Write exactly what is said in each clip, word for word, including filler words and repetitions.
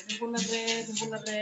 Ni bula re, ni bula re.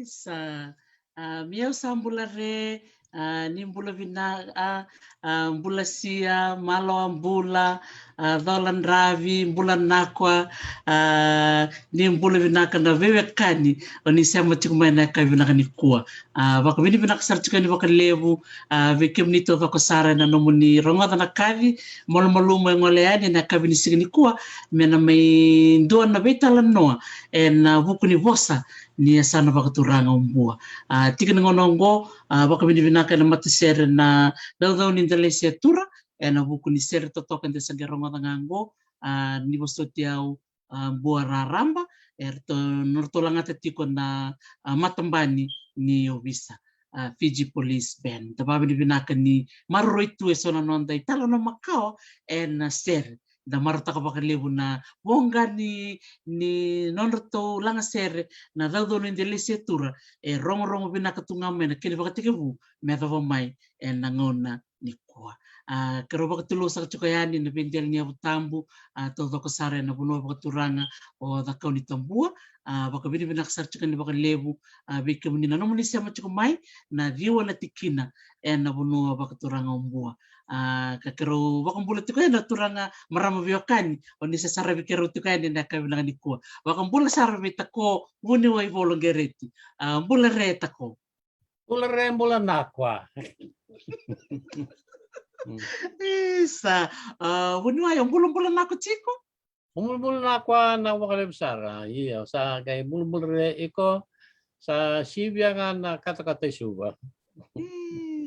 Isa, a, Miau sa bula re, a, ni bula vinaka, a, a, bula sia, malo a bula, a, cola dravi, bula nakwa, a, ni bula vinaka na veiwekani, o ni sema tiko mai na yakavi vinaka nikua. A, vakavinavinaka sara tiko yani vakalevu, a, vei kemuni taucoko sara ena nomuni rogoca na kaci, malumalumu e gole yani ena yakavi ni siga nikua, me na mai dua na veitalanoa, ena vuku ni vosa, ni yasana vakaturaga o Bua. A, tiki ni gauna oqo, a, vakavinavinaka ena matasere na Caucau ni Delaisetura, ena vuku ni sere totoka eda sa qai rogoca ga oqo, a, ni vosoti au, a, Bua Raraba, eratou, nodratou lagata tiko na, a, matabani ni ovisa, a, Fiji Police Band. Da vakavinavinaka ni maroroi tu eso na noda italanoa makawa ena sere. Da marautaka vakalevu na voqa ni, ni nodratou lagasere na Caucau ni Delaisetura, e rogorogo vinaka tu ga mai na kena ivakatekivu me yacova mai ena gauna nikua. A, keirau vakatulou saka tiko yani na veidela ni yavu tabu, a, taucoko sara ena vanua vakaturaga o Cakaunitabua. A, vakavinavinaka sara tiko yani vakalevu, a, vei kemuni na nomuni sema tiko mai na ciwa na tikina ena vanua vakaturaga o Bua. A, ka keirau vakabula tiko yani na turaga marama veiwekani, o ni sa saravi keirau tiko yani ena yakavi vinaka nikua. Vakabula sara vei Tako Vuniwai Voloqereti. A, bula re Tako. Bula re, bula nakwa. Isa, a, vuniwai, o bulabula nako tiko? O bulabula nako, a, na vakalevu sara. Ia, sa qai bulabula re iko, sa sivia ga na katakata i Suva.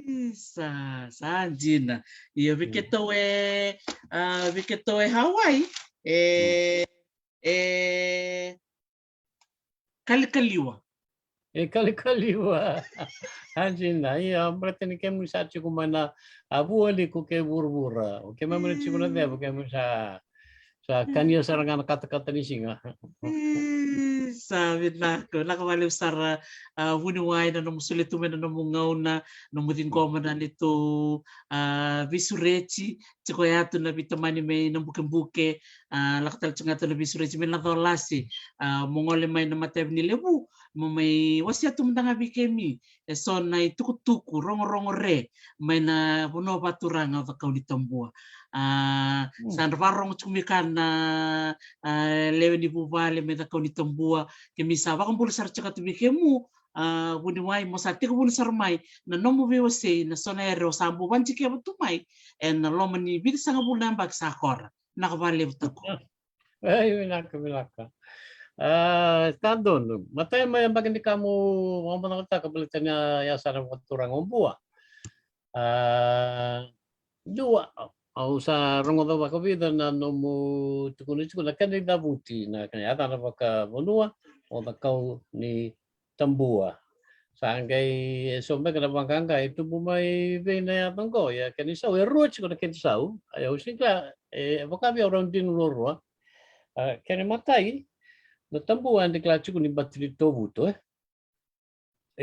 Isa, sa dina. Ia, vei keitou e, a, vei keitou e Hawaii, e, e, kalikaliwa. E kalikaliwa. A dina, ia, baleta ni kemuni sa tiko mai na, a, vualiku kei vuravura. O keimami na tiko na ceva, kemuni sa, sa kania sara ga na katakata ni siga. Isa, vinaka, vinaka vakalevu sara, a, vuniwai, na nomu solia tu mai na nomu gauna, nomu ciqoma na neitou, a, veisureti, tiko ya tu na veitamani mai Nabukebuke, a, lako tale tiko ga tu na veisureti mai Nacalasi, a, mo gole mai na matayavi ni Levu, mo mai wasea tu mada ga vei kemi eso na itukutuku rogorogo re mai na vanua vakaturaga o Cakaunitabua. A, sa dra vakarorogo tiko mai kea na, a, lewe ni vuvale mai Cakaunitabua, kemi sa vakabula sara tiko tu vei kemu, a, vuniwai, mo sa tekivu sara mai na nomu veiwasei, na so na ere o sa bau vakadikevi tu mai ena loma ni vica sagavulu na yabaki sa kora. Vinaka vakalevu tale. Ei, vinaka, vinaka. A, sa donu. Matai mai yabaki ni ka mo vakabauta na ka baleta ni a, yasana vakaturaga o Bua. A, dua, au sa rogoca vakavica na nomu tukuna tiko na kena icavuti, na kena yacana vakavanua o Cakaunitabua. Sa qai eso beka na vaqaqa e tubu mai vei na yaca oqo, ia kena isau e rua tiko na kena isau, a, ia au sega ni kila, e, vaka vei au rau dina ruarua. A, kena imatai, na tabua e dikila tiko ni bati ni tovuto, e.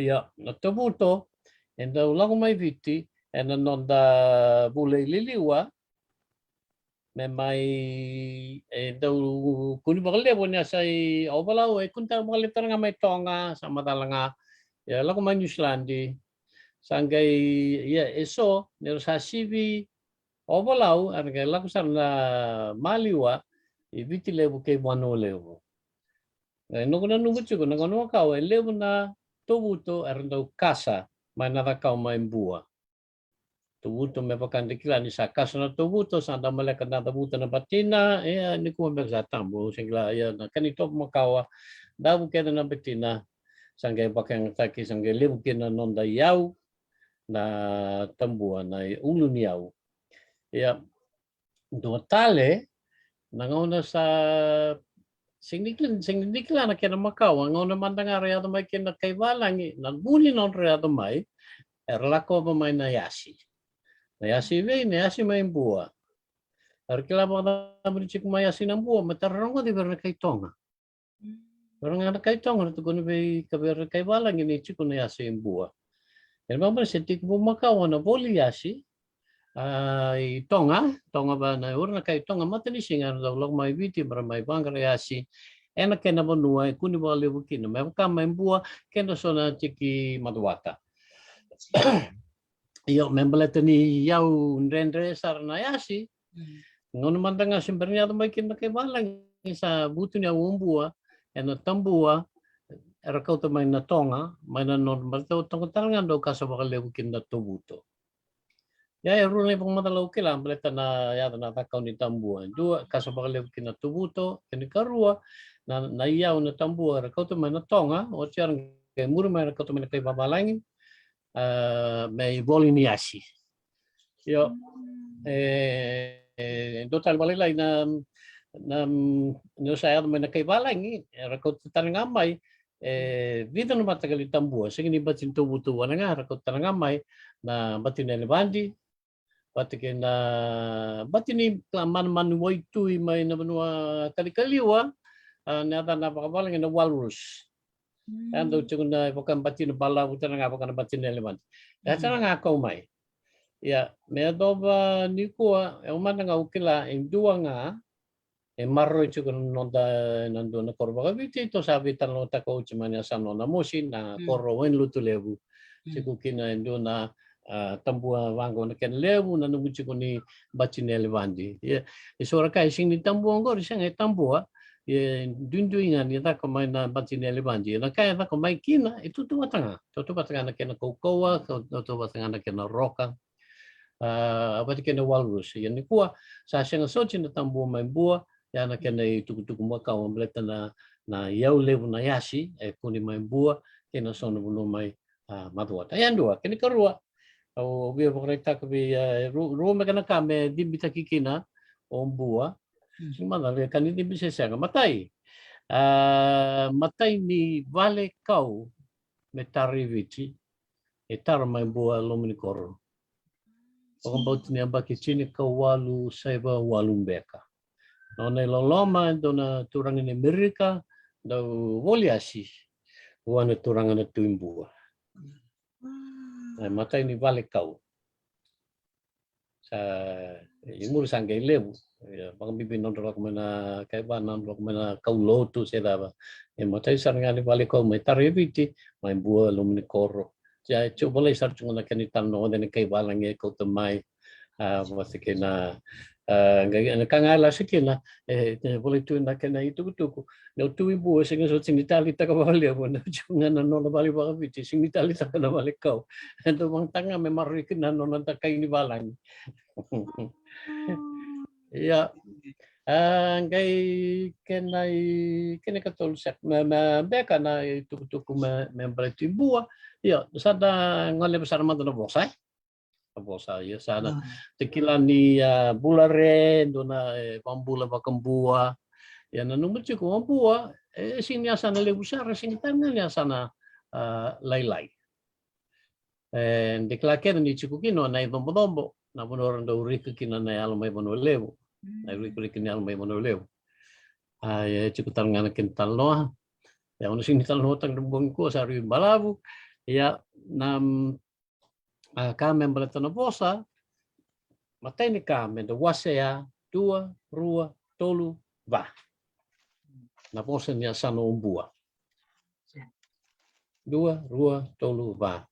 Ia, na tovuto e dau lako mai Viti ena noda vula i liliwa, me mai, e dau kuni vakalevu ni yasa i Ovalau, e kuni tale vakalevu tale ga mai Toga, sa macala ga. Ia, lako mai Niusiladi, sa qai, ia, eso ni ra sa sivi Ovalau, era qai lako sara na maliwa i Viti Levu kei Vanua Levu. E, noqu nanuma tiko na gauna makawa e levu na tovuto era dau kasa mai na cakau mai Bua. Tovuto, me vaka da kila ni sa kasa na tovuto, sa da maleka na cavuta na batina, e, a, nikua beka sa tabu, au sega ni kila, ia na kena itovo makawa, davu kece na batina, sa qai vakayagataki, sa qai levu kina na noda iyau, na tabua, na ulu ni yau. Ia, dua tale na gauna sa sega ni kila, sega ni kila na kena makawa, gauna mada ga ra yaco mai kina na kai valagi, na vu ni nodra yaco mai, era lakova mai na yasi. Na yasi vei, na yasi mai Bua. Era kila vakacava ni tiko mai yasi na Bua, me tara rogoci vei ira na kai Toga. Vei ira ga na kai Toga, ra tukuna vei, ka vei ira na kai valagi ni tiko na yasi i Bua. Ena vaka se tekivu makawa na voli yasi, a, i Toga, Toga va na ura na kai Toga matanisiga era dau lako mai Viti, me ra mai vaqara yasi ena kena vanua e kuni vakalevu kina, me vaka mai Bua kei na so na tiki macuata. Io, me baleta ni yau dredre sara na yasi, gauna mada ga se bera ni yaco mai kina na kai valagi, sa vutuniyau o Bua ena tabua era kauta mai na Toga, mai na nodra, baleta o Toga tale ga dau kasa vakalevu kina na tovuto. Ia, e rua na ivakamacala au kila baleta na yaca na cakau ni tabua. Dua, kasa vakalevu kina na tovuto, kena ikarua, na, na iyau na tabua era kauta mai na Toga, oti era qai muri mai era kauta mai na kai vavalagi, a, me ivoli ni yasi. Io, e, e dua tale vakalailai na, na, ni sa yaco mai na kai valagi, era kauta tale ga mai e vica na mataqali tabua, sega ni bati ni tovuto wale ga, era kauta tale ga mai na bati ni elevadi, vata kei na bati ni kila manumanu waitui mai na vanua kalikaliwa, a, na yacana vakavalagi na walrus. E dau tiko na vaka batina balavu tale ga vaka na batina elevadi. E tale ga kau mai. Ia, me yacova nikua, e au mada ga au kila e dua ga e maroroi tiko na noda, na dua na koro vakaviti, tou sa veitalanoataka oti mai na yasana o Namosi, na koro Wainilotulevu. Tiko kina e dua na, a, tabua vaqo na kena levu, na nomu tiko ni bati ni elevadi. Ia, e so ra kaya e sega ni tabua oqori, sega, e tabua. Ia, duidui ga ni caka mai na bati ni elevadi. Ia, na ka e caka mai kina e tautauvata ga. Tautauvata ga na kena kaukauwa, tautauvata ga na kena roka. a, vata kei na walrus. Ia nikua sa sega soti na tabua mai Bua, ia na kena itukutuku makawa baleta na, na iyau levu na yasi e kune mai Bua kei na so na vanua mai, a, Macuata. Ia dua, kena ikarua, au via vakaraitaka vei, a, ru-, rua me kena ka me cibitaki kina o Bua. Sega ni macala e ka ni cibi se sega. Matai, a, matai ni vale kau me tara i Viti, e tara mai Bua, Lomanikoro. Vakabauta ni yabaki tinikawalu saiva walu beka. Nona iloloma e dua na turaga ni Amerika, dau voliasi vua na turaga na Tui Bua. E matai ni vale kau. Sa i muri sa qai levu. Ia, vakabibi nodra lako mai na kaiva, nodra lako mai na kaulotu se cava. E matai sara ga ni vale kau mai tara i Viti, mai Bua, Lomanikoro. Ia, e tiko volai sara tiko na kena italanoa, o cei na kaivalagi e kauta mai. A, vata kei na, a, qai, na ka ga e lasa kina, e, e volai tu na kena itukutuku. Na Tui Bua, sega soti ni taleitaka vakalevu, na tiko ga na nona vale vakaviti, sega ni taleitaka na vale kau. E dau vagataka ga me maroroi kina na nona dakai ni valagi. Ia. A, qai kena i, kena ikatolu saka, me, me beka na itukutuku me, me baleti Bua. Ia, sa da goleva sara mada na vosa, e? Na vosa, ia sa na, te kila ni, a, bula re, dua na, e, vakabula vakabua. Ia nanuma tiko o Bua, e, sega ni yasana levu sara, sega tale ga ni yasana, a, lailai. E, de kila kece ni tiko kina na icobocobo, na vanua ra dau rika kina na yalo mai Vanua Levu. Na irikiriki ni yalo mai Vanua Levu. A, ia, e tiko tale ga na kena italanoa. Ia, au na sega ni talanoataka na bogi kua, sa rui balavu. Ia, na, mm, a, ka me baleta na vosa, matai ni ka me da wasea, dua, rua, tolu, va. Na vosa ni yasana o Bua. Dua, rua, tolu, va.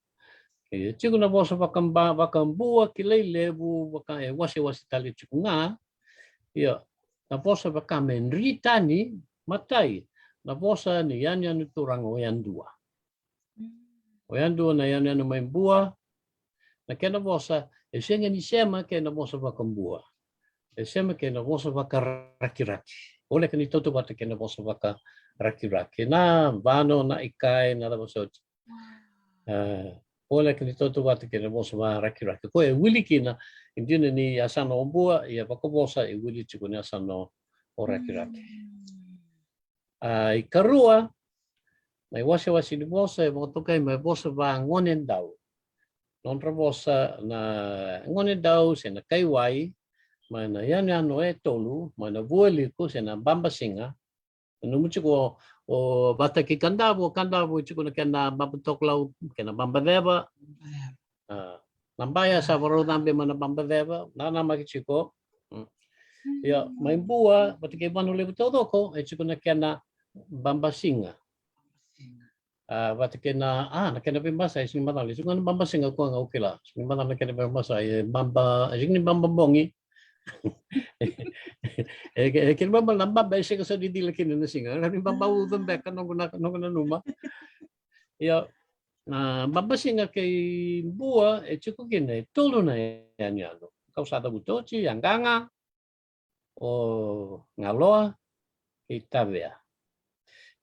E tiko na vosa vakaba-, vakabua, kilai levu, vaka, e wasewase tale tiko ga. Ia, na vosa vaka me dri tani, matai, na vosa ni yanuyanu turaga o Yadua. O Yadua na yanuyanu mai Bua, na kena vosa, e sega ni sema kei na vosa vakabua. E sema kei na vosa vakarakiraki. Voleka ni tautauvata kei na vosa vakarakiraki. Na vano, na ikai, na cava soti. A, voleka ni tautauvata kei na vosa vakarakiraki. Koya e wili kina, e dina ni yasana o Bua, ia vakavosa, e wili tiko ni yasana o Rakiraki. A, ikarua, na iwasewase ni vosa e vakatokai mai vosa vagonedau. Nodra vosa na gonedau se na kaiwai, mai na yanuyanu e tolu, mai na Vualiku se na Babasiga. Nanuma tiko o, o vata kei Kadavu, o Kadavu e tiko na kena Babatokalau, kena Babaceva. A, na Baya sa varau cabe mai na Babaceva, nanamaki tiko. Mm. Ia, mai Bua, vata kei Vanua Levu taucoko, e tiko na kena Babasiga. A, vata kei na, a, na kena veibasai, sega ni macala, e tiko na Babasiga koya ga au kila. Sega ni macala na kena veibasai, e baba, e sega ni bababogi. E, e, e kena baba, na baba, e sega soti ni cila kina na siga. Na ni baba uca beka, noqu na, noqu nanuma. Ia, na Babasiga kei Bua, e tiko kina e tolu na yanuyanu. Kau sa cavuta oti, Yaqaqa, o Galoa, kei Tavea.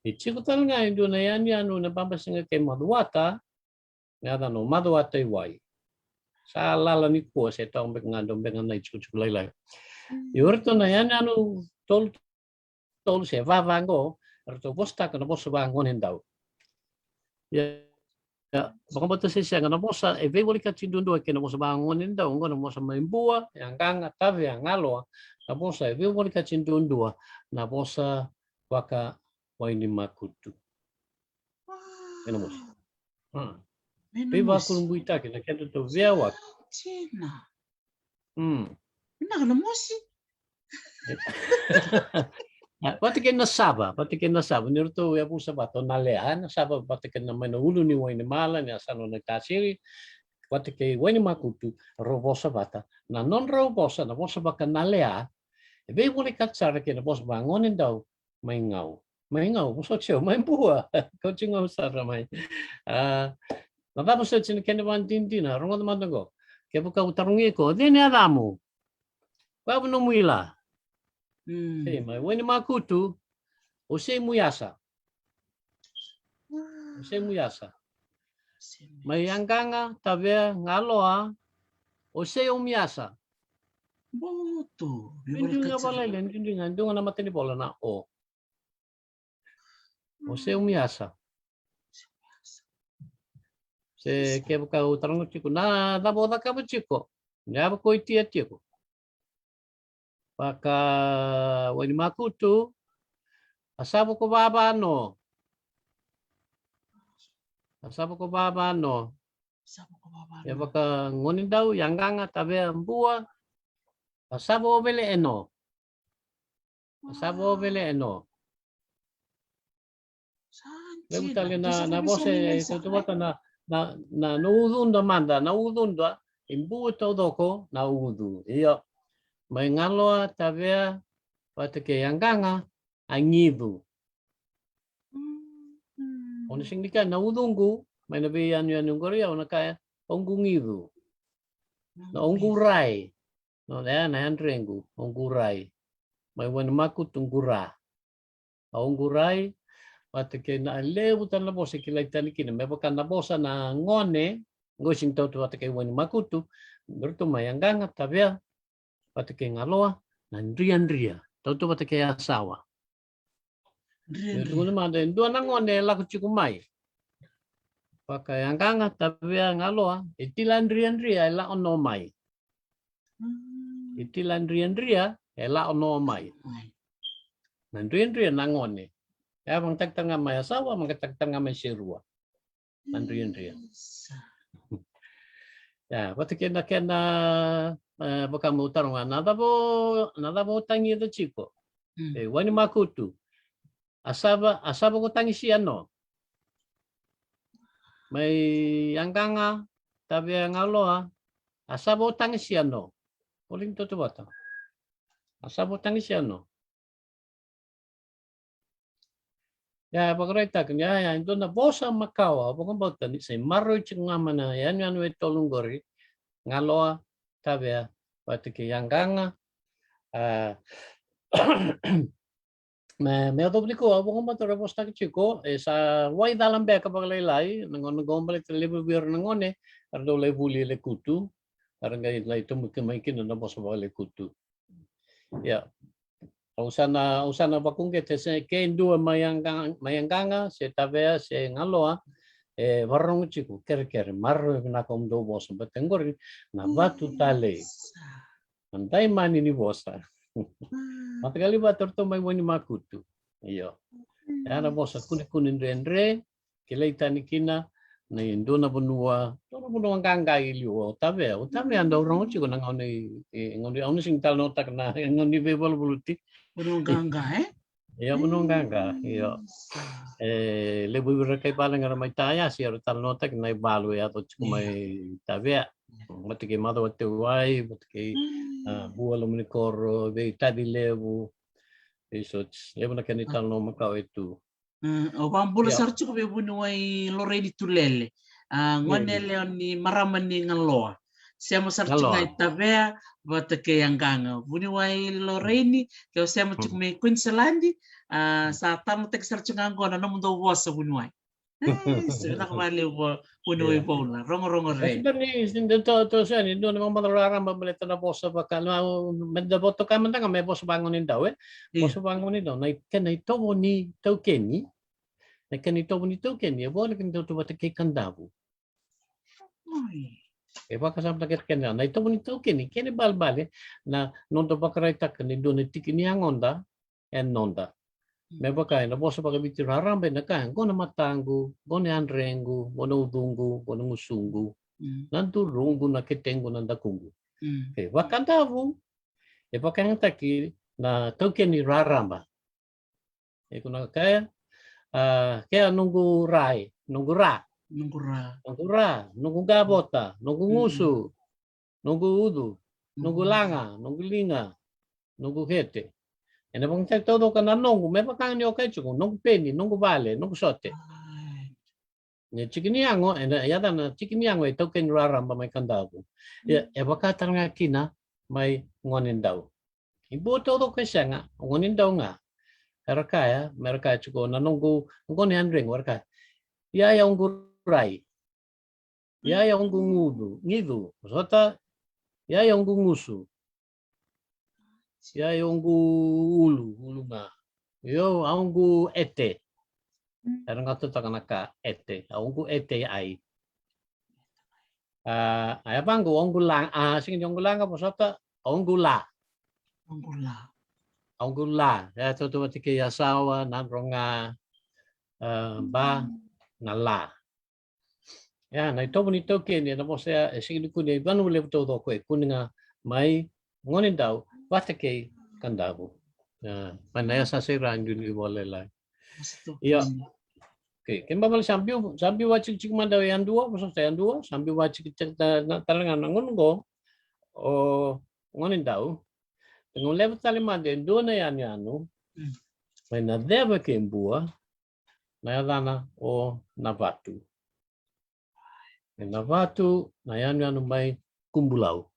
E tiko tale ga e dua na yanuyanu na Babasiga kei Macuata, na yacana o Macuata i Wai. Sa lala nikua se tawa beka ga, dau beka ga na itikotiko lailai. Mm. Ia o iratou na yanuyanu tolu, tolu se va vaqo, eratou vosataka na vosa vagonedau. Ia, ia, vakabauta se sega, na vosa e veivolekati duadua kei na vosa vagonedau, oqo na vosa mai Bua, Yaqaqa, Tavea, Galoa, na vosa e veivolekati duadua, na vosa vakawainimakutu. Ena vosa. A. Veivakurabuitaki na kedatou veiyawaki. Tina. Mm. Vinaka na mosi. A, vata kei na sava, vata kei na sava, ni ratou yavusa vata o Nalea, na sava vata kei na mai na ulu ni Wainimala, ni yasana o Naitasiri, vata kei Wainimakutu, rau vosa vata. Na nodrau vosa, na vosa vaka Nalea, e veivolekati sara kei na vosa vagonedau, mai Gau. Mai Gau, vosoti au, mai Bua. Kauti Gau sara mai. A, na cava soti na kena vakadinadina, rogoca mada qo. Kevaka au tarogi iko, cei na yacamu? Koya vu nomu ila. Mm. Ei, mai Wainimakutu, o Seimu Yasa. O Seimu Yasa. Mai Yaqaqa, Tavea, Galoa, o Seimu Yasa. Boto. Dui dui ga valailai, dui dui ga, dui ga na matanivola na o. O Seimu Yasa. Se kevaka au taroga tiko, na cava o cakava tiko? Na yava ko Itia tiko. Vaka Wainimakutu, a savo ko vava no. A savo ko vava no. E vaka Gonedau, Yaqaqa, Tavea, Bua, a savo o vele eno. A savo o vele eno. Levu tale na, na vosa e tautauvata na, na, na, na ucuda mada, na ucuda, e Bua taucoko na ucu. Io. Mai Galoa, Tavea, vata kei Yaqaqa, a gicu. O na sega ni kaya na ucuqu, mai na veiyanuyanu qori au na kaya, oqu gicu. Na oqu rai. No, na, na yadrequ, oqu rai. Mai Wainimakutu, qura. A oqu rai, vata kei na levu tale na vosa e kilai tani kina. Me vaka na vosa na gone, qo e sega ni tautauvata kei Wainimakutu, qori tu mai Yaqaqa, Tavea, vata kei Galoa, na driadria. Tautauvata kei Yasawa. Dri, e dri. Tukuna mada e dua na gone e lako tiko mai. Vaka Yaqaqa, Tavea, Galoa, e tila driadria e lako no mai. Mm. E tila driadria e lako no mai. Mai. Na driadria na gone. E a vakatakitaki ga mai Yasawa, vakatakitaki ga mai Serua. Na driadria. Isa. Ia, vata kei na kena, e, vaka meu taroga, na cava o, na cava o tagica tiko? Mm. E, Wainimakutu. A sava, a sava ko tagisia no. Mai Yaqaqa, Tavea, Galoa, a sava o tagisia no. Voli ni tautauvata. A sava o tagisia no. Ia, e vakaraitaka ni, ia, ia, e dua na vosa makawa, au vakabauta ni sa maroroi tiko ga mai na yanuyanu e tolu qori, Galoa, Tavea, vata kei Yaqaqa, a, me, me yacova nikua, au vakabauta ra vosataki tiko, e sa wai cala beka vakalailai, na gauna qo baleta levu vei ira na gone, era dau lai vuli e lekutu, era qai lai tomuki mai kina na vosa vakalekutu. Ia. Au sa na, au sa na vakauqeta se ke dua mai Yaqa-, mai Yaqaqa, se Tavea, se Galoa, e vakarorogo tiko, kerekere, maroroi vinaka o mudou vosa, baleta qori na vatu talei. Na daimani ni vosa. Mataqali vata ratou mai Wainimakutu. Io. E a na vosa kunekune dredre, kilai tani kina, na i dua na vanua, dua na vanua qaqa i liu o Tavea. O Tavea dau rogo tiko na gauna i, i gauna i, au na sega ni talanoataka na gauna i veivaluvaluti. Vanua qaqa, e? Ia, vanua qaqa, io. Isa. E, levu vei ira kai vale ga ra mai Tayasi, era talanoataki na i valu e yaco tiko mai Tavea. Vata kei Macawa Teuwai, vata kei, a, Bua Lomanikoro, vei Taci Levu, vei Soji. Levu na kena i talanoa makawa e tu. Mm, o vakabula sara tiko vei vuniwai Lorraine Tulele. A, gone yalewa ni marama ni Galoa. Sema sara tiko ga i Tavea vata kei Yaqaqa. Vuniwai Lorraine, ke o sema tiko mai Queensland, a, sa talanoataki sara tiko ga qo na nomudou vosa vuniwai. E, sa vinaka vakalevu vuniwai Paula, rogorogo re. Sega ni, sega ni dau toso yani, dua na mamada raraba baleta na vosa vaka, na, me da votoka mada ga me vosa vagonedau, e? Vosa vagonedau, na kena itovo ni taukeni, na kena itovo ni taukeni, e voleka ni tautauvata kei Kadavu. E vakasamataka kena, na itovo ni taukeni, kena ibalebale, na noda vakaraitaka ni dua na tiki ni yagoda, e noda. Me vaka ena vosa vakaviti raraba ena kaya, qo na mataqu, qo na yadrequ, qo na ucuqu, qo na gusuqu, na duruqu, na ketequ, na dakuqu. E vakaDavu, e vakayagataki na taukeni raraba. E ko na kaya, a, kea noqu rai, noqu ra. Noqu ra. Noqu ra, noqu qavota, noqu gusu, noqu ucu, noqu laga, noqu liga, noqu kete. Ena vakayagataki taucoko na noqu, me vaka ga ni o kaya tiko, noqu peni, noqu vale, noqu sote. Ni Tiki ni Yago, e na yacana Tiki ni Yago e taukei ni raraba mai Kadavu. Ia e vaka tale ga kina mai Gonedau. I Bua taucoko e sega, o Gonedau ga. Era kaya, me ra kaya tiko na noqu, noqu ni adrego, era kaya, ia ia oqu rai. Ia ia oqu gucu, gicu, sota. Ia ia oqu gusu. Ia ia oqu ulu, ulu ga. Io, a oqu ete. Era ga tutaka na ka ete, a oqu ete ai. A, a yavaqu, oqu la, a, sega ni oqu la ga, vosota, oqu la. Oqu la. Oqu la. E tautauvata kei Yasawa, Nadroga, a, Ba, na la. Ia, na itovo ni taukei ni na vosa ya, e sega ni kune i vanua levu taucoko, e kune ga mai Gonedau vata kei Kadavu. Ia, mai na yasa sai ra dui ni vola lailai. Ia. Okei, kena ibalebale sa biu, sa biu vakatikitiki mada o yadua, vosota yadua, sa biu vakatikitiki tale ga na gauna oqo o Gonedau. Sa qai leva tale mada e dua na yanuyanu mai na ceva kei Bua, na yacana o Navatu. E Navatu na yanuyanu mai Kubulau.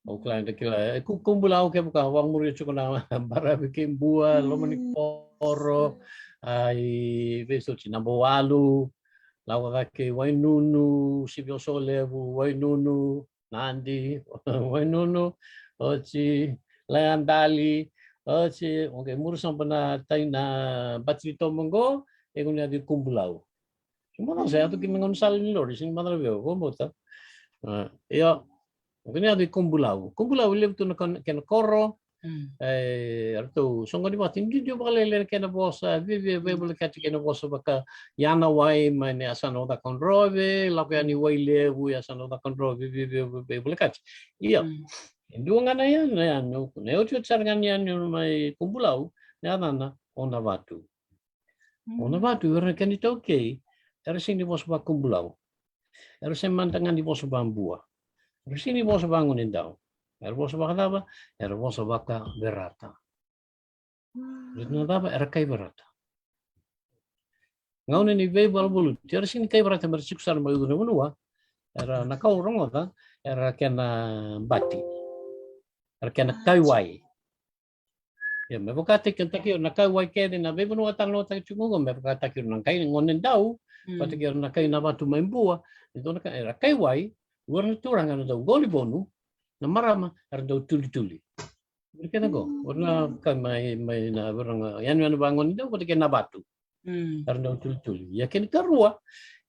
Au kila, da kila e Ku, Kubulau, kevaka vakamuria tiko na baravi kei Bua, loma ni koro, a, i vei soti, Nabawalu, lako cake i Wainunu, Siviosolevu, Wainunu, Nadi, Wainunu, oti Laiadali, oti, o qai muri sobu na tai na bati ni toba oqo, e kune yaco i Kubulau. Kemudou sa yaco kina na gaunisala ni lori, sega ni macala vei au, vakabauta. A, io, o kune yaco i Kubulau. Kubulau e levu tu na kena koro, e, eratou soqoni vata, e duidui vakalailai na kena vosa, viavia veivolekati kei na vosa vakaYanawai mai na yasana o Cakaudrove, lako yani Wailevu, yasana o Cakaudrove, viavia veivolekati. Ia, e dua ga na yanuyanu, na iotioti sara ga ni yanuyanu mai Kubulau, na yacana o Navatu. O Navatu, era na kena itaukei, era sega ni vosa vakaKubulau. Era sega mada ga ni vosa vakaBua. Era sega ni vosa vakaGonedau. Era vosa vakacava? Era vosa vakaVerata. Era na cava? Era kai Verata. Gauna ni veivalavala lutu, era sega ni kai Verata me ra tiko sara mai uca na vanua. Era na ka au rogoca, era kena bati. Era kena kaiwai. Ia, me vakataki, vakataki ira na kaiwai kece na veivanua talanoataki tiko oqo, me vakataki ira na kai Gonedau, vakataki ira na kai Navatu mai Bua, e dua na ka era kaiwai, o ira na turaga era dau qoli vonu, na marama era dau tulituli. Ira kece oqo, o ira na kai mai, mai na veivanua, yanuyanu vakaGonedau, vakataki Navatu. Era dau tulituli. Ia kena ikarua,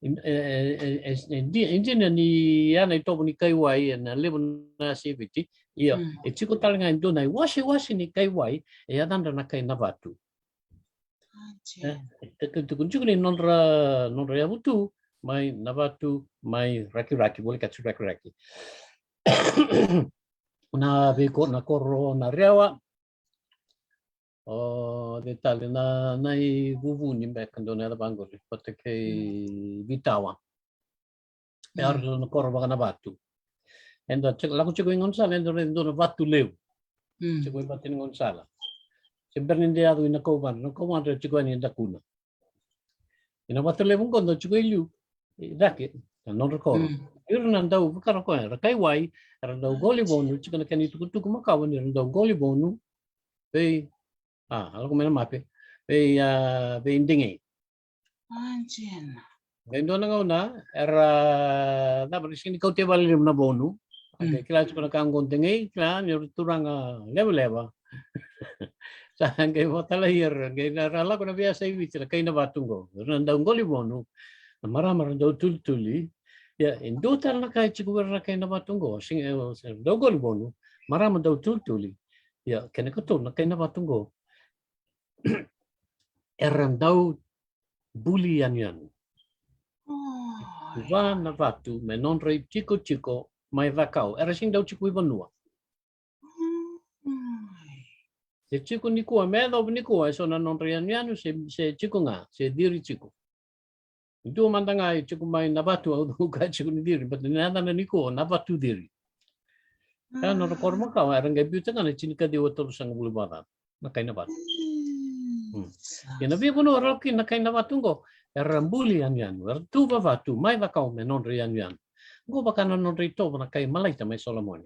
e, e dina ni ya na itovo ni kaiwai ena levu na yasa i Viti. Ia, e tiko tale ga e dua na iwasewase ni kaiwai e yacadra na kai Navatu. E tukuni tiko ni nodra, nodra yavu tu mai Navatu, mai Rakiraki, volekati Rakiraki. Na veiko, na koro na Rewa, o cei tale na, na iVuvuni beka dua na yaca vaqori, vata kei Vitawa. E aratou na koro vakaNavatu. Eda lako tiko i gaunisala, eda raica dua na vatu levu. Tiko i vatu ni gaunisala. Se bera ni da yaco i Nakauvadra, Nakauvadra e tiko yani e dakuna. Ia na vatu levu oqo dau tiko i liu, i cake, na nodra koro. Ira na dau, vaka na koya, era kaiwai, era dau qoli vonu, tiko na kena itukutuku makawa ni ra dau qoli vonu vei, a, a lako mai na mape, vei, a, vei Degei. Qai dua na gauna era cava, era sega ni kauta i vale levu na vonu. A qai kila tiko na ka oqo Degei, kila ni ra turaga levaleva. Sa qai vakatalai ira, qai ra lako na veiyasa i Viti na kai Navatu oqo. Era na dau qoli vonu, na marama ra dau tulituli. Ia, e dua tale na ka e tiko vei ira na kai Navatu oqo, sega, e dau qoli vonu, marama dau tulituli. Ia, kena ikatolu na kai Navatu oqo, era dau buli yanuyanu. Oi. Va na vatu me nodra itikotiko mai cakau. Era sega ni dau tiko i vanua. Oi. Se tiko nikua, me yacova nikua eso na nodra yanuyanu, se, se tiko ga, se ciri tiko. Dua mada ga e tiko mai Navatu, au kaya tiko ni ciri, but na yacana nikua o Navatuciri. Ka nodra koro makawa era qai biuta ga na tinikaciwa tolusagavulu vakacaca na kai Navatu. Ia na veivanua era lako kina na kai Navatu oqo, Era buli yanuyanu, era tuva vatu mai Cakawa me nodra yanuyanu. Qo vaka na nodra itovo na kai Malaita mai Solomoni.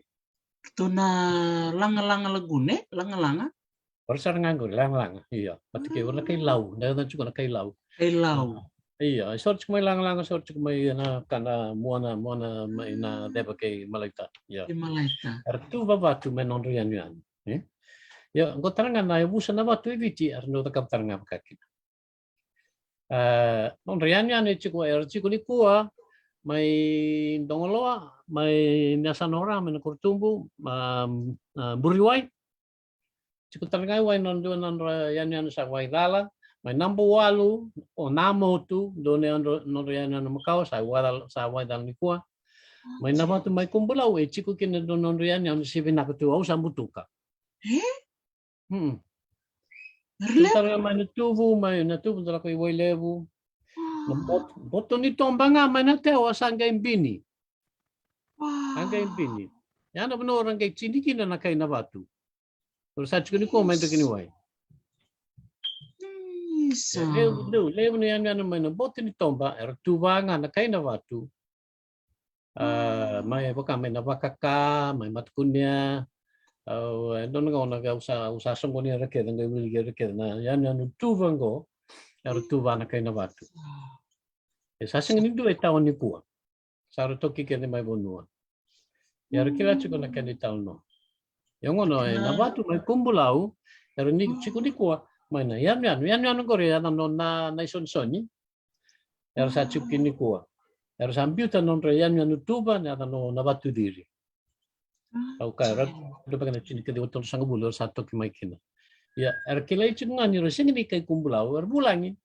Tu na Lagalaga Lagoon, e? Lagalaga. Ora sara ga qori Lagalaga, io. Vata kei ora na kai Lau, na yaca tiko na kai Lau. Kai Lau. Io, e soro tiko mai Lagalaga, soro tiko mai na kana muana, muana mai na ceva kei Malaita. Io. Kei Malaita. Era tuva vatu me nodra yanuyanu. E? Io, qo tara ga na yavusa na vatu e Viti, era dau cakava tara ga vaka kina. A, nodra yanuyanu e tiko, era tiko nikua mai Dogoloa, mai Niasanora, mai Nakorotubu, a, a, Buriwai. Tiko tale ga i wai na dua na nodra yanuyanu sa Waicala, mai Nabawalu o Namotu, dua na nodra, nodra yanuyanu makawa sa Waicala, sa Waicala nikua. Mai Navatu mai Kubulau e tiko kina dua na nodra yanuyanu se vinaka tu au sa butuka. E? Hmm. Tale ga mai Natuvu, mai Natuvu da lako i Wailevu. Na boto, boto ni toba ga mai na tewa sa qai bini. Sa qai bini. Ia na vanua ra qai tini kina na kai Navatu. Ra sa tiko nikua mai Drakaniwai. Levu, levu, levu na yanuyanu mai na boto ni toba era tuva ga na kai Navatu. A, mai vaka mai na vakaka, mai Matakunea. Au, e dua na gauna au sa, au sa soqoni ira kece, qai wiliki ira kece na yanuyanu tuva qo, era tuva na kai Navatu. E sa sega ni dua e tawa nikua. Sa ra toki kece mai vanua. Ia ra kila tiko na kena italanoa. Ia gona e Navatu mai Kubulau, era ni tiko nikua mai na yanuyanu, yanuyanu qori e yaca no na, na isonisoni. Era sa tiko kina nikua. Era sa biuta na nodra yanuyanu tuva na yaca no Navatuciri. Au kaya, era dua beka na tinikaciwa tolusagavulu era sa toki mai kina. Ia era kilai tiko ga ni ra sega ni kai Kubulau, era vulagi.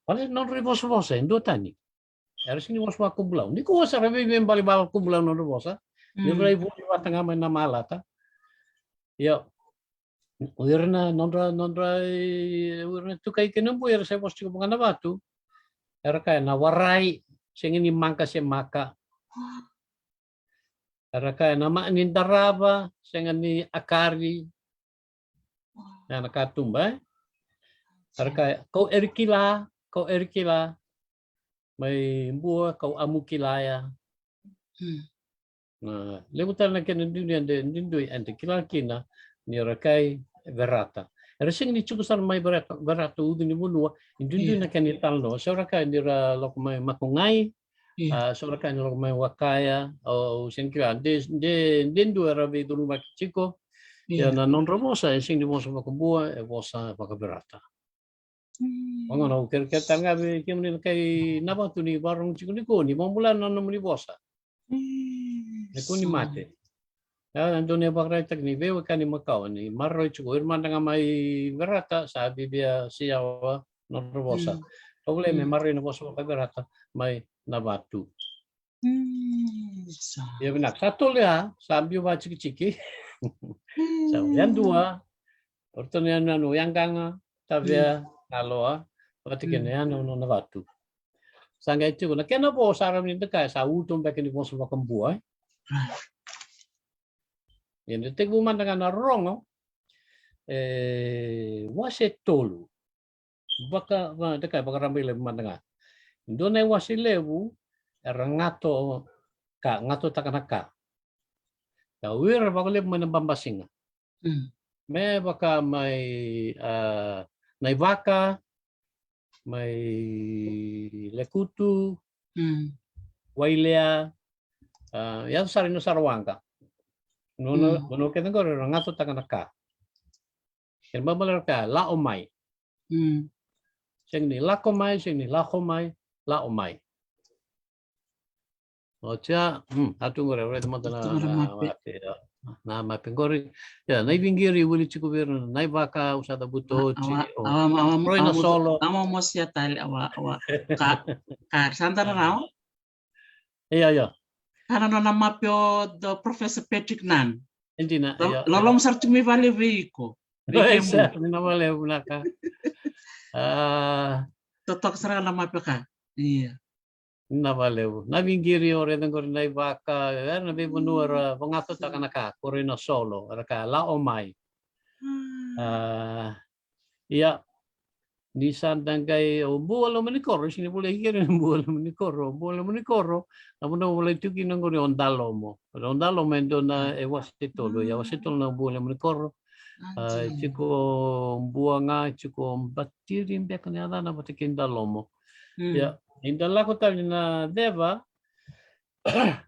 Vale na nodra ivosavosa e duatani. Era sega ni vosa vakakubulau. Nikua sa ra veiveibalebale vakakubulau na nodra vosa. Ni ra ivoli vata ga mai na malata. Ia o ira na nodra, nodra, o ira na tukai kei na bui era sa vosa tiko vaka na vatu. Era kaya na warai, sega ni maqa se maka. Era kaya na ma ni darava, sega ni akari. Ia na katuba, e? Era kaya kau erikila, kau erikila. Mai Bua kau amukila ya. Na levu tale na kena duidui eda, duidui eda kila kina ni ra kai Verata. Era sega ni tiko sara mai Verata, Verata ucu ni vanua, e duidui na kena italanoa. So ra kaya ni ra lako mai Makugai, a, so ra kaya ni lako mai Wakaya, au sega ni kila, de, de, de dua era veicurumaki tiko. Ia na nodra vosa e sega ni vosa vakaBua, e vosa vakaVerata. Vagona au kerekere tale ga vei kemuni na kai Navatu ni vakarorogo tiko nikua, ni vakabula na nomuni vosa. Nikua ni mate. Ia na dua na ivakaraitaki ni veiwekani makawa ni maroroi tiko, ira mada ga mai Verata sa vivia siawa na nodra vosa. Au volai me maroroi na vosa vakaVerata mai Navatu. Ia vinaka, sa tolu ya, sa biu vakatikitiki. Sa yadua, o ratou na yanuyanu o Yaqaga, Tavea, Naloa, vata kei na yanuyanu o Navatu. Sa qai tiko na kena vo sa rawa ni da kaya sa uto beka ni vosa vakaBua, e? Ia da tekivu mada ga na rorogo, e, wase tolu. Vaka, va, da kaya vakararaba levu mada ga. Dua na iwase levu era gato ka, gatotaka na ka. Ia o ira vakalevu mai na babasiga. Me vaka mai, a, Naivaka, mai Lekutu, Wailea, a, yaco sara i na Sarawaqa. Vanua, vanua kece qori era gatotaka na ka. Kena ibalebale era kaya la'o mai. Sega ni lako mai, sega ni lako mai, la'o mai. Oti ya, a tu qori, raica mada na mape, na mape qori. Ia, Naiviqiri, wili tiko vei ira na Naivaka, au sa cavuta oti. Roi na solo. Au mosia tale, awa, awa. Ka, ka, sa da rarawa. Ia, ia. Ka na nona mape o Professor Patrick Nunn. E dina, ia. Loloma sara tiko mai vale vei iko. Vei kemuni. Vinaka vakalevu, vinaka. A. Totoka sara na mape ka. Ia. Vinaka vakalevu. Naiviqiri, o raica qori Naivaka, era na veivanua era vagatotaka na ka, ko roi na solo, era kaya la'o mai. A, ia. Ni sa da qai o Bua Lomanikoro, sini volai kere ni Bua Lomanikoro, Bua Lomanikoro, na vanua volai tu kina qori o Dalomo. O Dalomo e dua na e wase tolu, ia wase tolu na Bua Lomanikoro. A, tiko Bua ga, tiko Batiri beka na yacana vata kei Dalomo. Ia, ni da lako tale na ceva,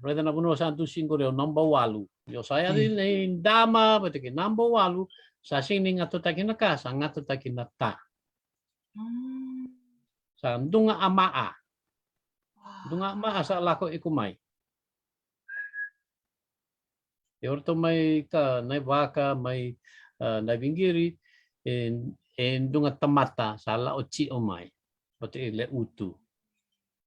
raica na vanua sa dusi qori o Nabauwalu. Io sa yaco i Dama vata kei Nabauwalu, sa sega ni gatotaki na ka, sa gatotaki na ta. Sa duga a maa. Duga a maa sa lako iko mai. E o ratou mai ka na ivaka mai, a, na vingiri, e, e duga tamata sa lako tio mai. Vata i le utu.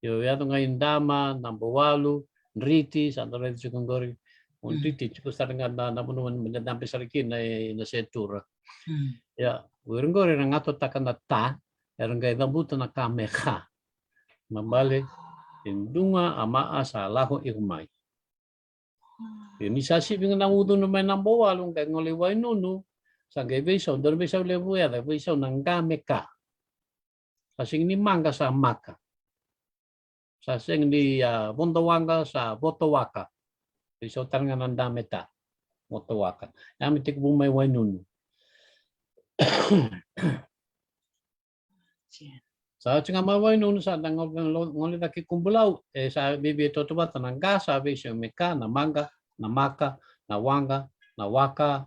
Io, yaco ga i Dama, Nabauwalu, Driti, sa da raica tiko qori. O Driti tiko sara ga na, na vanua me da dabe sara kina e na setura. Ia, o ira qori era gatotaka na ta, era qai cavuta na ka me ka. Na bale, e duga a maa sa lako iko mai. Ia ni sa sivi ga na ucuna mai Nabauwalu, qai gole i Wainunu, sa qai veisau, dua na veisau levu yaca, veisau na qa me ka. Sa sega ni maqa sa maka. Sa sega ni, a, vodowaqa sa votowaka. Veisau tale ga na da me ta. Votowaka. Ia me tekivu mai Wainunu. Sa oti ga mai Wainunu sa da gole, gole, gole cake i Kubulau, e sa viavia toto vata na qa sa veisau me ka, na maqa, na maka, na waqa, na waka,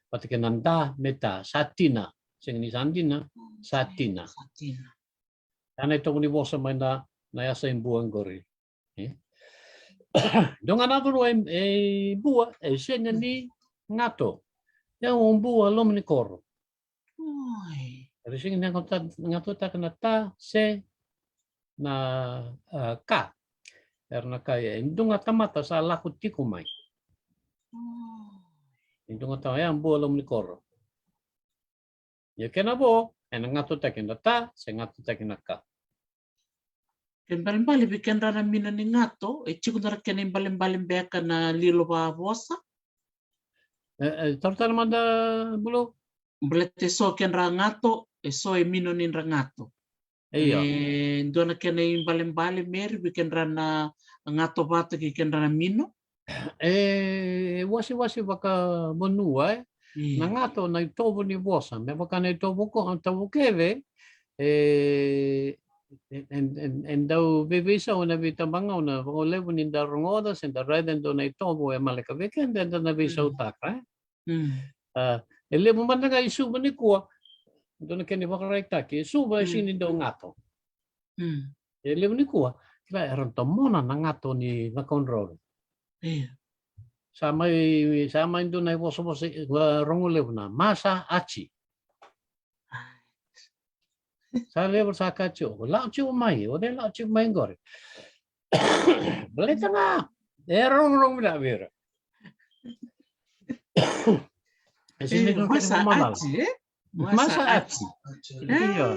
vata kei na da me ta, sa tina, sega ni sa dina, sa tina. Sa tina. Ia na itovo ni vosa mai na, na yasa i Bua qori. E? Dua ga na vanua e, e Bua, e sega ni gato. Ia o Bua Lomanikoro. Oi. Era sega ni gato, gatotaka na ta se na, a, ka. Era na kaya, e duga tamata sa lako tiko mai. E duga tamata, ia Bua Lomanikoro. Ia kena vo, ena gatotaki na ta, se gatotaki na ka. Ke balebale vei kedra na mino ni gato, e tiko na ra kena ibalebale beka na lilo vavosa. E, e, taura tale mada Bulu. Baleta e so kedra gato, e so e mino ni dra gato. Ia. E dua na kena ibalebale Meri vei kedra na gato vata kei kedra na mino. E wasewase vakavanua, e. Ia. Na gato na itovo ni vosa, me vaka na itovo ko, itovo kece, e, e, e, e, e dau veiveisau ena veitabagauna, vakalevu ni da rogoca, se da raica e dua na itovo e maleka vei keda, eda na veisautaka, e. Mm. A, e levu mada ga i Suva nikua, dua na kena ivakaraitaki, e Suva e sega ni dau gato. Mm. E levu nikua, kila era domona na gato ni Cakaudrove. Io. Sa mai, sa mai dua na ivosavosa, e, rogo levu na Masa Aci. Sa levu sa ka tiko, lako tiko mai, o cei lako tiko mai qori? Baleta ga, e rogorogo vinaka vei ira. E sega ni dua na kena mamala. Masa Aci, e? Masa Aci. Io.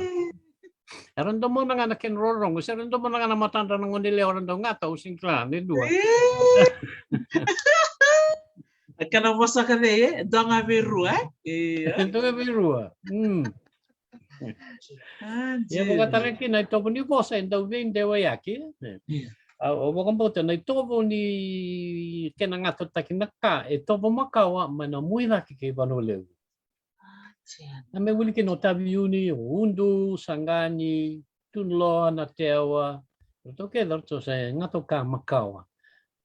Era domona ga na kena rorogo, se era domona ga na matadra na gone lewa era dau gato, au sega ni kila, ni dua. E. A kena vosa ka cei, e? Dua ga vei rua, e? Io. Dua ga vei rua. Mm. Ia vakatale kina na itovo ni vosa e dau veidewayaki. Ia. A, au vakabauta na itovo ni kena gatotaki na ka e tovo makawa mai na Muicake kei Vanua Levu. A, me wili kina o Taveuni, o Udu, Saqani, Tunuloa, Natewa. Ratou kece ratou se gato ka makawa.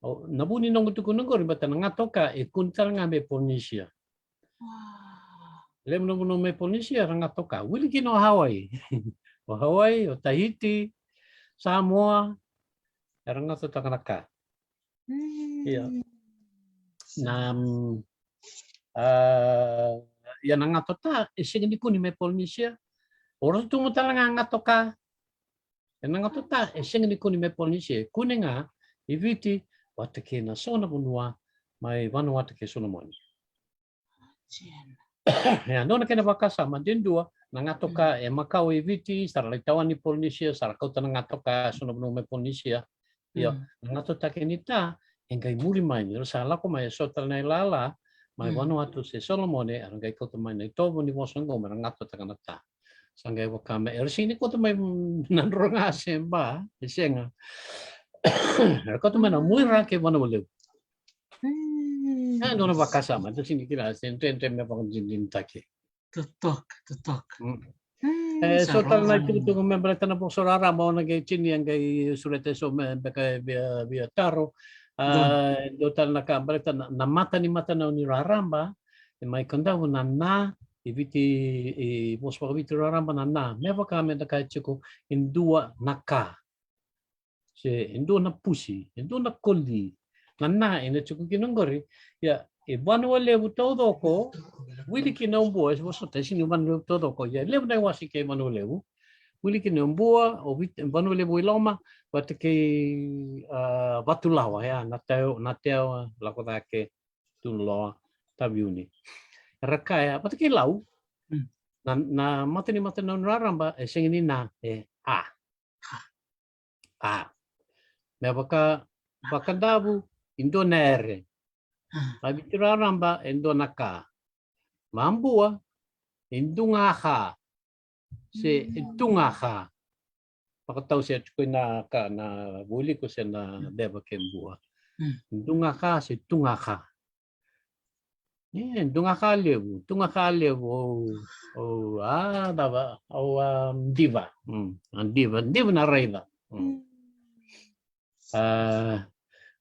O, na vu ni noqu tukuna qori, baleta na gato ka e kune tale ga mai Polinesia. Levu na vanua mai Polinesia era gato ka. Wili kina o Hawaii. O Hawaii, o Tahiti, Samoa, era gatotaka na ka. Ia. Na, mm, a, ia na gato ta e sega ni kune mai Polinesia. O Rotuma tale ga gato ka. E na gato ta e sega ni kune mai Polinesia, e kune ga i Viti vata kei na so na vanua mai Vanuatu kei Solomoni. Ia, dua na kena vakasama, de dua na gato ka e makawa i Viti, sa ra lai tawani Polinesia, sa ra kauta na gato ka so na vanua mai Polinesia. Ia, na gatotaki ni ta e qai muri mai ni ra sa lako mai e so tale na ilala mai Vanuatu se Solomoni, era qai kauta mai na itovo ni vosa oqo me ra gatotaka na ta. Sa qai vaka me era sega ni kauta mai Nadroga se Ba, e sega. Era kauta mai na Muaira kei Vanua Levu. E dua na vakasama, da sega ni kila se dredre me vakadinadinataki. Totoka, totoka. E so tale na itukutuku me baleta na vosa raraba, o na qai tinia, qai sureta e so me beka via, via taro. A, dua tale na ka baleta na, na mata ni matanauni raraba, e mai Kadavu na na, i Viti, i vosa vakaviti raraba na na, me vaka me da kaya tiko e dua na ka. Se e dua na pusi, e dua na koli. Na na e na tiko kina oqori. Ia, e Vanua Levu taucoko, wili kina o Bua, e vosota e sega ni Vanua Levu taucoko. Ia, levu na iwase kei Vanua Levu. Wili kina o Bua, o Viti, Vanua Levu i loma, vata kei, a, Vatulawa, ia, Natewa, Natewa, Lakoca, Tunuloa, Taveuni. Era kaya, vata kei Lau. Na, na mata ni matanauni raraba, e sega ni na, e a. A. Me vaka, vaka Kadavu, e dua na ere. A. A Viti raraba, e dua na ka. Ma Bua, e duga ka. Se e duga ka. Vakatau se tiko i na ka na vualiku se na deva ke Bua. E duga ka, se duga ka. E, duga ka levu, duga ka levu, o, o, a, dava, o, a, diva, mm, a diva, diva na raica. Mm. A,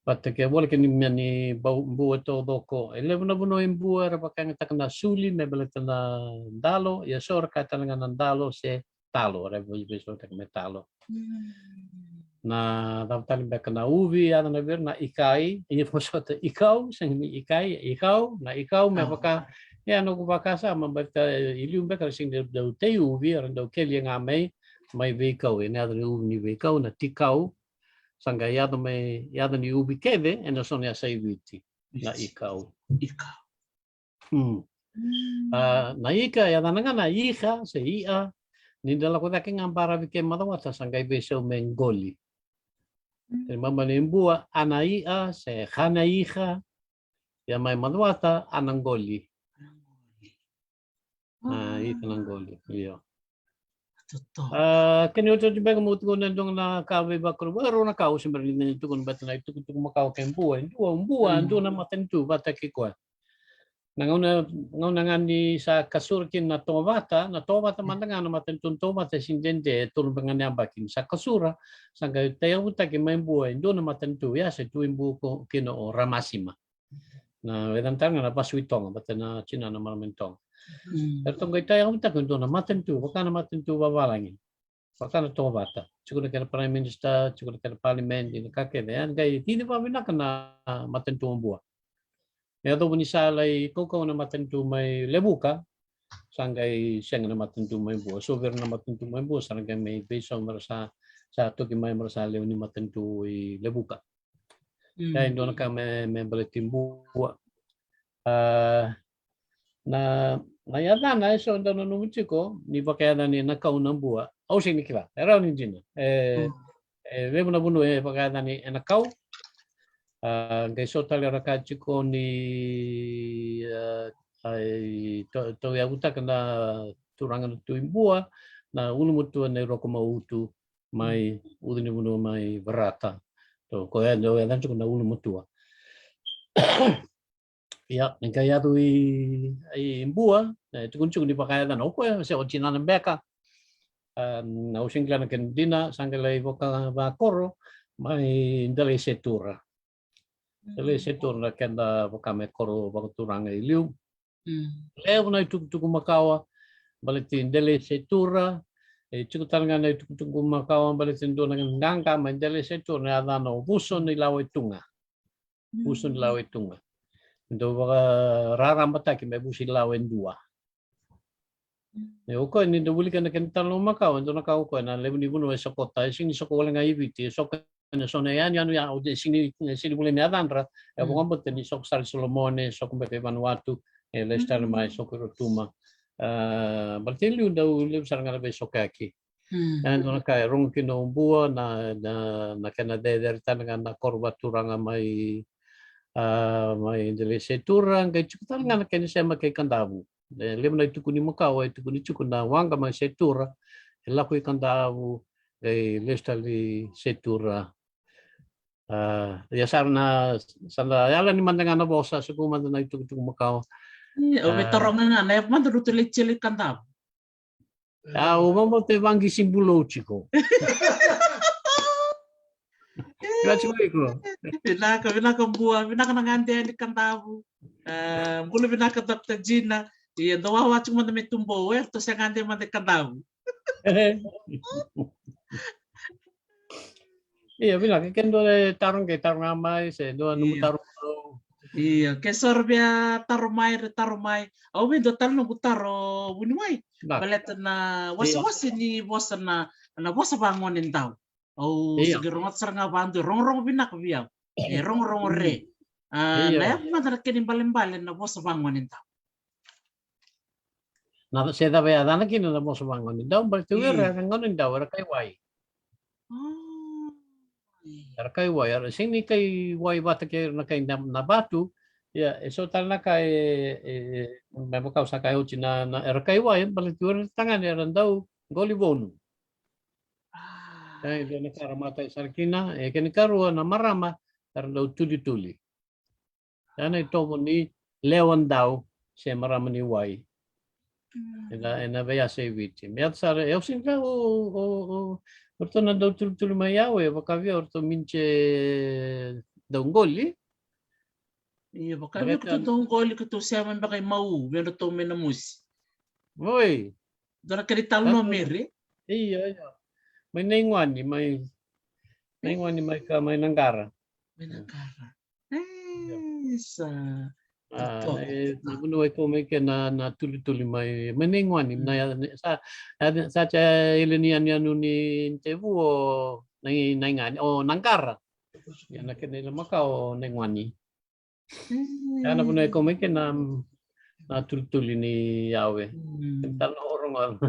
vata ke vola ke ni mea ni bau, Bua taucoko. E levu na vanua e Bua, era vakayagataka na suli, me baleta na dalo, ia so era kaya tale ga na dalo, se talo, era vei, veisolitaka me talo. Na cava tale beka na uvi, yaca na vei ira na ikai, ia vosota ikau, sega ni ikai, ikau, na ikau, me vaka, ia noqu vakasama, baleta i liu beka era sega ni dau tei uvi, era dau kelia ga mai, mai veikau, e na yaca ni uvi ni veikau, na tikau, sa qai yaco mai, yaca ni uvi kece, e na so na yasa i Viti, na ikau. Ikau. Mm. A, na ika, e yacana ga na ika, se i'a, ni da lako cake ga baravi kei Macuata, sa qai veisau me qoli. E mama ni Bua, a na i'a, se ka na ika, ia mai Macuata, a na qoli. A, ika na qoli, io. A, kena iotioti beka meu tukuna e dua na ka veivakarau, e rua na ka au se bera ni tukuna baleta na itukutuku makawa kei Bua, e dua, Bua, e dua na matanitu vata kei koya. Na gauna, gauna ga ni sa kasura kina na Tovata, na Tovata mada ga na matanitu na Tovata e sega ni dede, e tolu beka ga na yabaki ni sa kasura, sa qai tauyavutaki mai Bua e dua na matanitu, ia se tu i Bua kina o Ramasima. Na, e yacana tale ga na Vasuitoga, vata na tina na marama ni Toga. Eratou qai tauyavutaki e dua na matanitu, vaka na matanitu vavalagi. Vaka na Tovata. Tiko na kena Prime Minister, tiko na kena Parliament, na ka kece. Ia qai cici vakavinaka na matanitu o Bua. Me yacova ni sa lai kaukauwa na matanitu mai Levuka, sa qai sega na matanitu mai Bua. So vei ira na matanitu mai Bua, sa ra qai mai veisau me ra sa, sa toki mai me ra sa lewe ni matanitu i Levuka. Ia e dua na ka me, me baleti Bua. A, na, na yacana e so dau nanuma tiko ni vakayacani ena kau na Bua. Au sega ni kila, e rawa ni dina. E, e levu na vanua e vakayacani ena kau. A, qai so tale era kaya tiko ni, a, a, e, tau, tauyavutaka na turaga na Tui Bua, na ulumatua na i Rokomautu, mai Ucunivanua, mai Verata. So koya e dau yacana tiko na ulumatua. Ia, ni qai yaco i, i Bua, e tukuni tiko ni vakayacana o koya, se o tinana beka. A, au sega ni kila na kena dina, sa qai lai vakavakoro mai Delasetura. Delasetura na keda vaka me koro vakaturaga i liu. Levu na itukutuku makawa baleti Delasetura. E tiko tale ga na itukutuku makawa baleti dua na qaqa mai Delasetura, na yacana o Vuso ni Lawa e Tuga. Vuso ni Lawa e Tuga. Dau vakararamataki me Vuso ni Lawa e Dua. E, o koya ni da wilika na kena italanoa makawa, e dua na ka o koya na levu ni vanua e sokota, e sega ni soko wale ga i Viti, e soko ena so na yanuyanu ya, e sega ni, e sega ni volai na yacadra, e vakabauta ni soko sara i Solomone, soko beka i Vanuatu, e lesu tale mai, soko i Rotuma. A, baleta e liu dau levu sara ga na veisokayaki. E dua na ka e rogo kina o Bua, na, na, na kena cecere tale ga na koro vakaturaga mai, a, mai Delasetura, qai tiko tale ga na kena sema kei Kadavu. E levu na itukuni makawa e tukuni tiko na waqa mai Setura, e lako i Kadavu, e lesu tale i Setura. A, ia sara na, sa na yala ni mada ga na vosa, sa ku mada na itukutuku makawa. Io, au vei taroga ga na yavu mada rutu le tele i Kadavu. A, o mama te vaqisi bulou tiko. Vinaka tiko iko. Vinaka, vinaka Bua, vinaka na gade ni Kadavu. A, bula vinaka Doctor Gina. Ia, dou wawa tiko mada me tubou, e, ratou se gade mada i Kadavu. Ia, vinaka, ke dua e taro qai taro ga mai, se dua nomu taro. Ia, ke so ra via taro mai, ra taro mai. Au vei dua tale noqu taro vuniwai. Baleta na wasewase ni vosa na, na vosa vagonedau. Au sa qai rogoca sara ga vadu e rogorogo vinaka vei au. E rogorogo re. A, na yavu mada na kena ibalebale na vosa vagonedau. Na se cava e yacana kina na vosa vagonedau, baleta o ira era gonedau, era kai wai. Era kai wai, era sega ni kai wai vata kei ira na kai na, na vatu. Ia, e so tale na ka e, e, me vaka au sa kai oti na, na, era kai wai, baleta o ira na tagane era dau qoli vonu. E dua na ka ra matai sara kina, e kena ikarua na marama, era dau tulituli. Ia na itovo ni lewa dau se marama ni wai. Ena, ena veiyasa e Viti. Me yaco sara, e au sega o, o, o, o ratou na dau tulituli mai au, e vaka vei au ratou mince dau qoli. Ia, vaka vei au ratou dau qoli, ka tou sema beka i mau, vei ratou mai na mosi. Oi. Dua na kena italanoa Mary. Ia, ia. Mai Naiguani, mai, Naiguani, mai ka, mai Naqara. Mai Naqara. Isa. A, e, na vanua e kau mai ke na, na tulituli mai, mai Naiguani, na ya, sa, ya, sa tsa ele ni yanuyanu ni tevu o Nai, Naiguani, o Naqara. Ia na kena ila makawa o Naiguani. Ya na vanua e kau mai ke na, na tulituli ni yawe. Tala oro nga.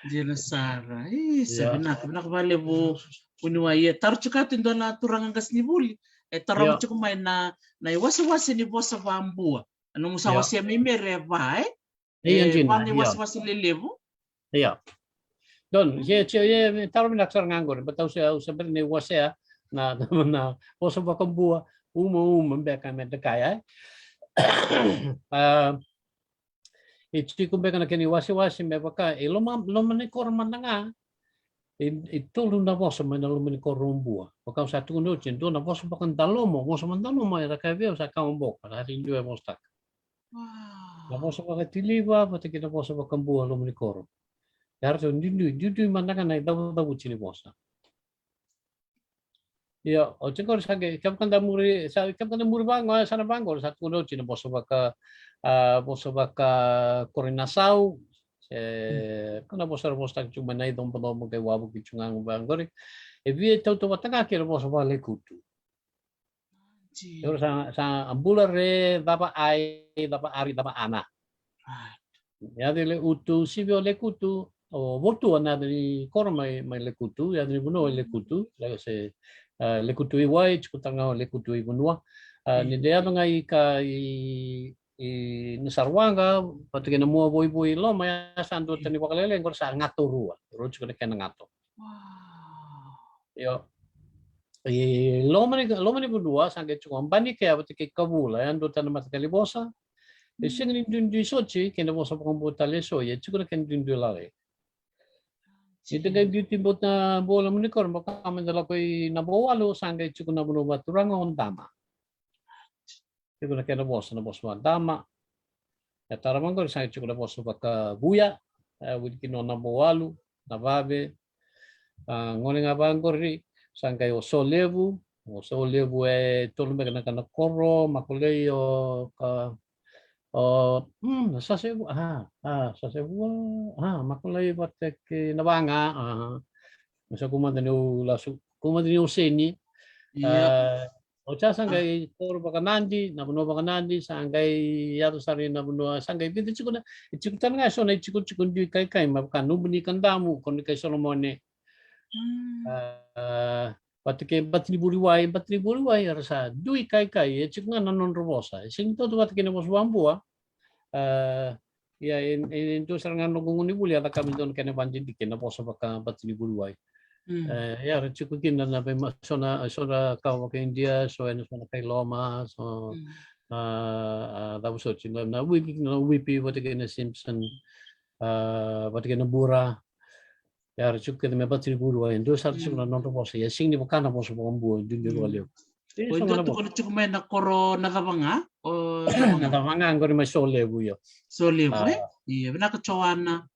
Dina sara. Isa, vinaka, vinaka valevu. Vuniwai, e taro tiko tu e dua na turaga qasenivuli. E taro tiko mai na, na iwasewase ni vosa vabua. Na nomu sa wasea mai Mary e va, e? Ia, e dina, va na iwasewase lelevu. Ia. Don, ia, ia, ia, taro vinaka sara ga qori, but au se, au se bera ni wasea na, na, na vosa vakabua, uma, uma, beka me da kaya, e? A, e tiko beka na kena iwasewase me vaka, e loma, loma ni koro mada ga, e, e tolu na vosa mai na loma ni koro o Bua. Vaka au sa tukuna oti, e dua na vosa vakadaloma, vosa vakadaloma, era kaya vei au sa kawa boko, sa ri dua e vosataka. Na vosa vakatiliva, vata kei na vosa vakabua loma ni koro. Ia ratou duidui, duidui mada ga na icavucavuti ni vosa. Ia, oti qori sa qai, kevaka da muri, sa, kevaka da muri vaqo, sa na vaqo, sa tukuna oti na vosa vaka, a, vosa vaka koro i Nasau, se, ka na vosa ra vosataki tu mai na icobocobo qai wavuki tu ga vaqori. E via tautauvata ga kei na vosa vakalekutu. Io, sa, sa bula re, cava ai, cava ari, cava ana. Yaco i Lekutu, sivi o Lekutu, o Votua na yaca ni koro mai, mai Lekutu, yaca ni vanua o Lekutu, le se, e, Lekutu i wai, tiko tale ga o Lekutu i vanua. E, ni de yaco ga i ka i, i Nasaruwaqa, vata kei na mua voivoi i loma, ya sa dua tani vakalailai, qori sa gato rua, rua tiko na kena gato. Io. E loma ni, loma ni vanua, sa qai tiko o Banikea vata kei Kavula, ya dua tani mataqali vosa. E sega ni duidui soti kei na vosa vakabua tale eso, ia tiko na kena duidui lalai. Ni da qai biuti bota bua loma ni koro, vaka me da lako i Nabouwalu, sa qai tiko na vanua vakaturaga o Dama. Tiko na kena vosa, na vosa vakadama. E tara vaqori sa qai tiko na vosa vakavuya, e, wili kina o Nabouwalu, Navave, a, gone ga vaqori, sa qai o Solevu, o Solevu e tolu beka na kana koro, Makolei, o, ka, o, mm, Sasevu, a, a, Sasevu, a, Makolei vata kei Navaga, a, me sa kumada niu lasu, kumada niu seni, a, Oti ya sa qai koro vakanadi, na vanua vakanadi, sa qai yaco sara i na vanua, sa qai vica tiko na, e tiko tale ga eso na itikotiko dui kaikai, me vaka Nubu ni Kadamu, koro ni kai Solomone. A, vata kei Batanivuriwai, Batanivuriwai, era sa dui kaikai, e tiko ga na nodra vosa. E sega ni tautauvata kei na vosa vabua, a, Ia, e, e, e dua sara ga na noqu gonevuli a cakava e dua na kena vakadidike na vosa vakabatinivuli wai. Mm. E, ia, era tiko kina na veima-, so na, so na ka vaka-Idia, so ena, so na kai loma, so, mm, a, a, cava soti, na, na Whip, na Whippy, vata kei na Simpson, a, vata kei na Bura. Ia, era tiko kece me batinivuli wai, e dua sara tiko na nodra vosa, ia sega ni vaka na vosa vakabua, duidui vakalevu. Oi, so dua na vosa. Tukuna tiko mai na koro na cava ga? O na cava ga qori mai Solevu, io. Solevu, e? Ia, vinaka Joana.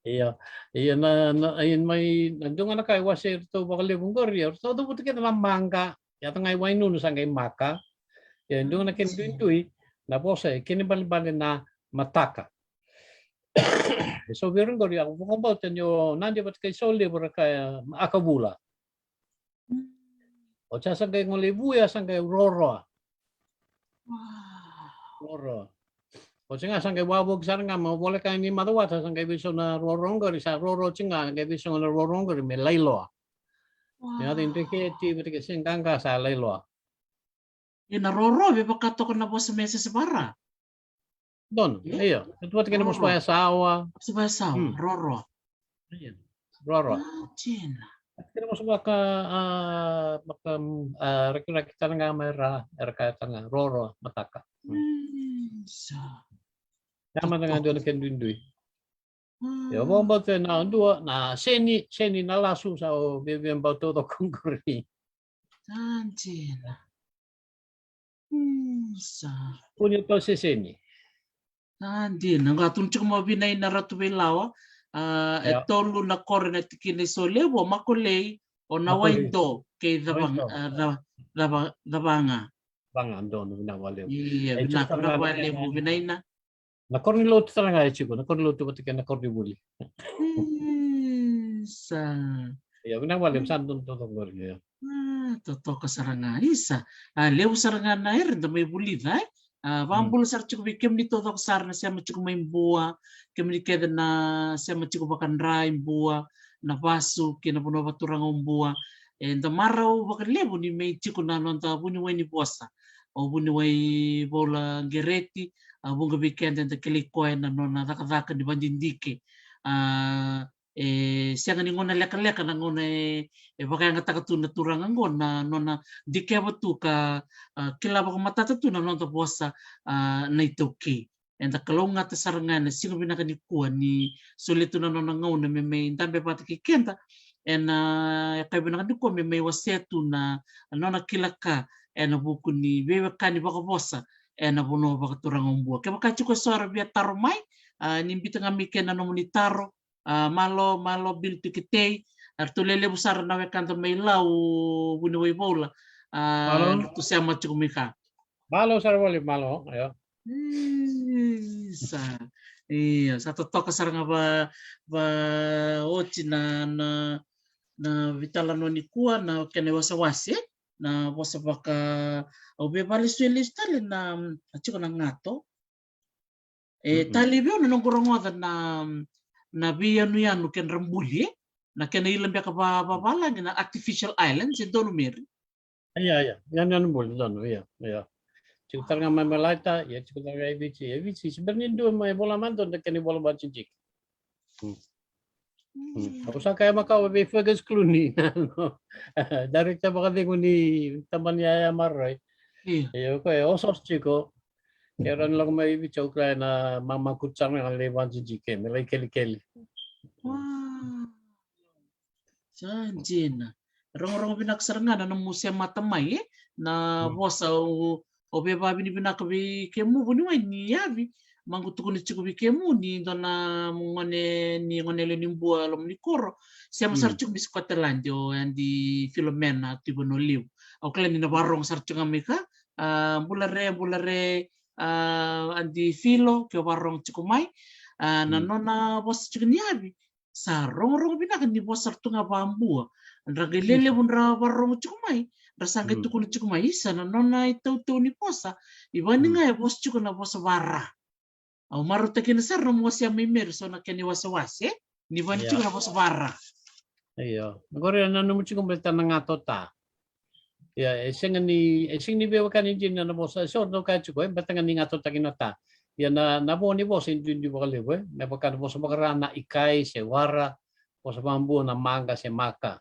Ia, ia na, na, ia mai, na dua ga na ka e wasei iratou vakalevu qori, ia, ratou cavuta kece na maqa, ia, yaca ga i Wainunu sa qai maka. Ia, dua ga na kena duidui, na vosa e kena ibalebale na mataka. E so vei ira qori, au vakabauta ni o Nadia vata kei Solevu ra kaya, e, Akavula. Mm. Oti ya sa qai gole i Vuya, sa qai roroa. Wow. Roroa. Oti ga sa qai wavoki sara ga, me voleka ni Macuata, sa qai veisau na roroa qori, sa roroa oti ga, qai veisau na roroa qori me lailoa. Wow. Ia, oti Dreketi vata kei Seqaqa sa lailoa. Ia na roroa, me vaka toka na vosa me sesevara. Donu, io. Io. Oti vata kei na vosa vakayasawa. Vosa vakayasawa, mm, roroa. Io. Roroa. A, dina. Oti vata kei na vosa vaka, a, vaka, mm, a, rakiraki tale ga mai ra, era kaya tale ga, roroa, mataka. Mm. Mm, sa. Ia mada ga dua na kena duidui. Mm. Io, vakabauta na dua, na seni, seni na lasu sa o viavia bau taucoko qori. A, dina. Mm, sa. Kua ni o tau seseni. A, dina. Qo a tukuna tiko mai o Vinaina Ratuveilawa. A, e tolu na koro ena tikina i Solevu, o Makolei, o Nawaido, kei Cava-, a, Cava-, Cava-, Cavaga. Cavaga, donu, vinaka vakalevu. Ia, vinaka vakalevu, Vinaina. Na koro ni lotu tale ga e tiko, na koro ni lotu vata kei na koronivuli. Isa. Ia, vinaka vakalevu, sa donu totoka qori, ia. A, totoka sara ga, isa. A, levu sara ga na era da mai vulica, e? A, vakabula sara tiko vei kemuni totoka sara na sema tiko mai Bua, kemuni kece na sema tiko vakadra i Bua, na vasu kei na vanua vakaturaga o Bua. E, da marau vakalevu ni mai tiko na noda vuniwai ni vosa, o vuniwai Vola Qereti, a, vuqa vei keda eda kilai koya na nona cakacaka ni vadidike. A, e sega ni gauna lekaleka na gauna e, e vakayagataka tu na turaga oqo na nona dikeva tu ka, a, kila vakamatata tu na noda vosa, a, na iTaukei. Eda kalougata sara ga ena siga vinaka nikua ni solia tu na nona gauna me mai dabe vata kei keda ena yakavi vinaka nikua me mai wasea tu na nona kila ka ena vuku ni veiwekani vakavosa ena vanua vakaturaga o Bua. Kevaka tiko eso era via taro mai, a, ni biuta ga mai kina na nomuni taro, a, malo, malo Bill Pikitei, eratou lelevu sara na wekada mai Lau, vuniwai Vola, a, eratou sema tiko mai ka. Malo sara voli, malo, io. Isa. Io, sa totoka sara ga va, va oti na, na, na veitalanoa nikua, na kena iwasewase, na vosa vaka, au via vakalesuya lesu tale na, a, tiko na gato. E, talevi au na noqu rogoca na, na veiyanuyanu kedra buli, e? Na kena ila beka va, vavalagi na artificial islands, e donu Meri? Ia, ia, yanuyanu buli, donu, ia, ia. Tiko tale ga mai Malaita, ia tiko tale ga i Viti, e Viti, se bera ni dua mai vola mada na kena ivola vakadidike. Hmm. Hmm. Au sa kaya makawa vei Fergus Clooney, director vakacegu ni tabana ni yaya maroroi. Io. Io, o koya e osooso tiko. Ke rawa ni lako mai Viti, au kila ena mamakutu sara ga na lai vakadidike, me lai kelikeli. Wow. Sa dina. Rogorogo vinaka sara ga na nomu semata mai, e? Na vosa au, au via vakavinavinaka vei kemu vuniwai ni yavi. Maqu tukuna tiko vei kemu ni dua na gone ni gone lewe ni Bua, loma ni koro. Sema sara tiko mai Scotland, o Adi Filomena Tuivanua Levu. Au kila ni na vakarorogo sara tiko ga mai ka. A, bula re, bula re, a, Adi Filo, ke o vakarorogo tiko mai. A, na nona vosa tiko ni yavi. Sa rogorogo vinaka ni vosa tu ga vakabua. Dra qai lelevu dra vakarorogo tiko mai, dra sa qai tukuna tiko mai, isa na nona itautau ni vosa. I vani ga e vosa tiko na vosa vara. Au marautaka kina sara nomu wasea mai Meri, so na kena iwasewase, e? Ni vani tiko na vosa vara. Io. Qori na nomu tiko baleta na gatota. Ia, e sega ni, e sega ni veiwekani dina na vosa, e so na kaya tiko, e baleta ga ni gatotaki na ta. Ia na, na vo ni vosa e duidui vakalevu, e. Me vaka na vosa vakaRa na ikai se wara, vosa vakabua na maqa se maka.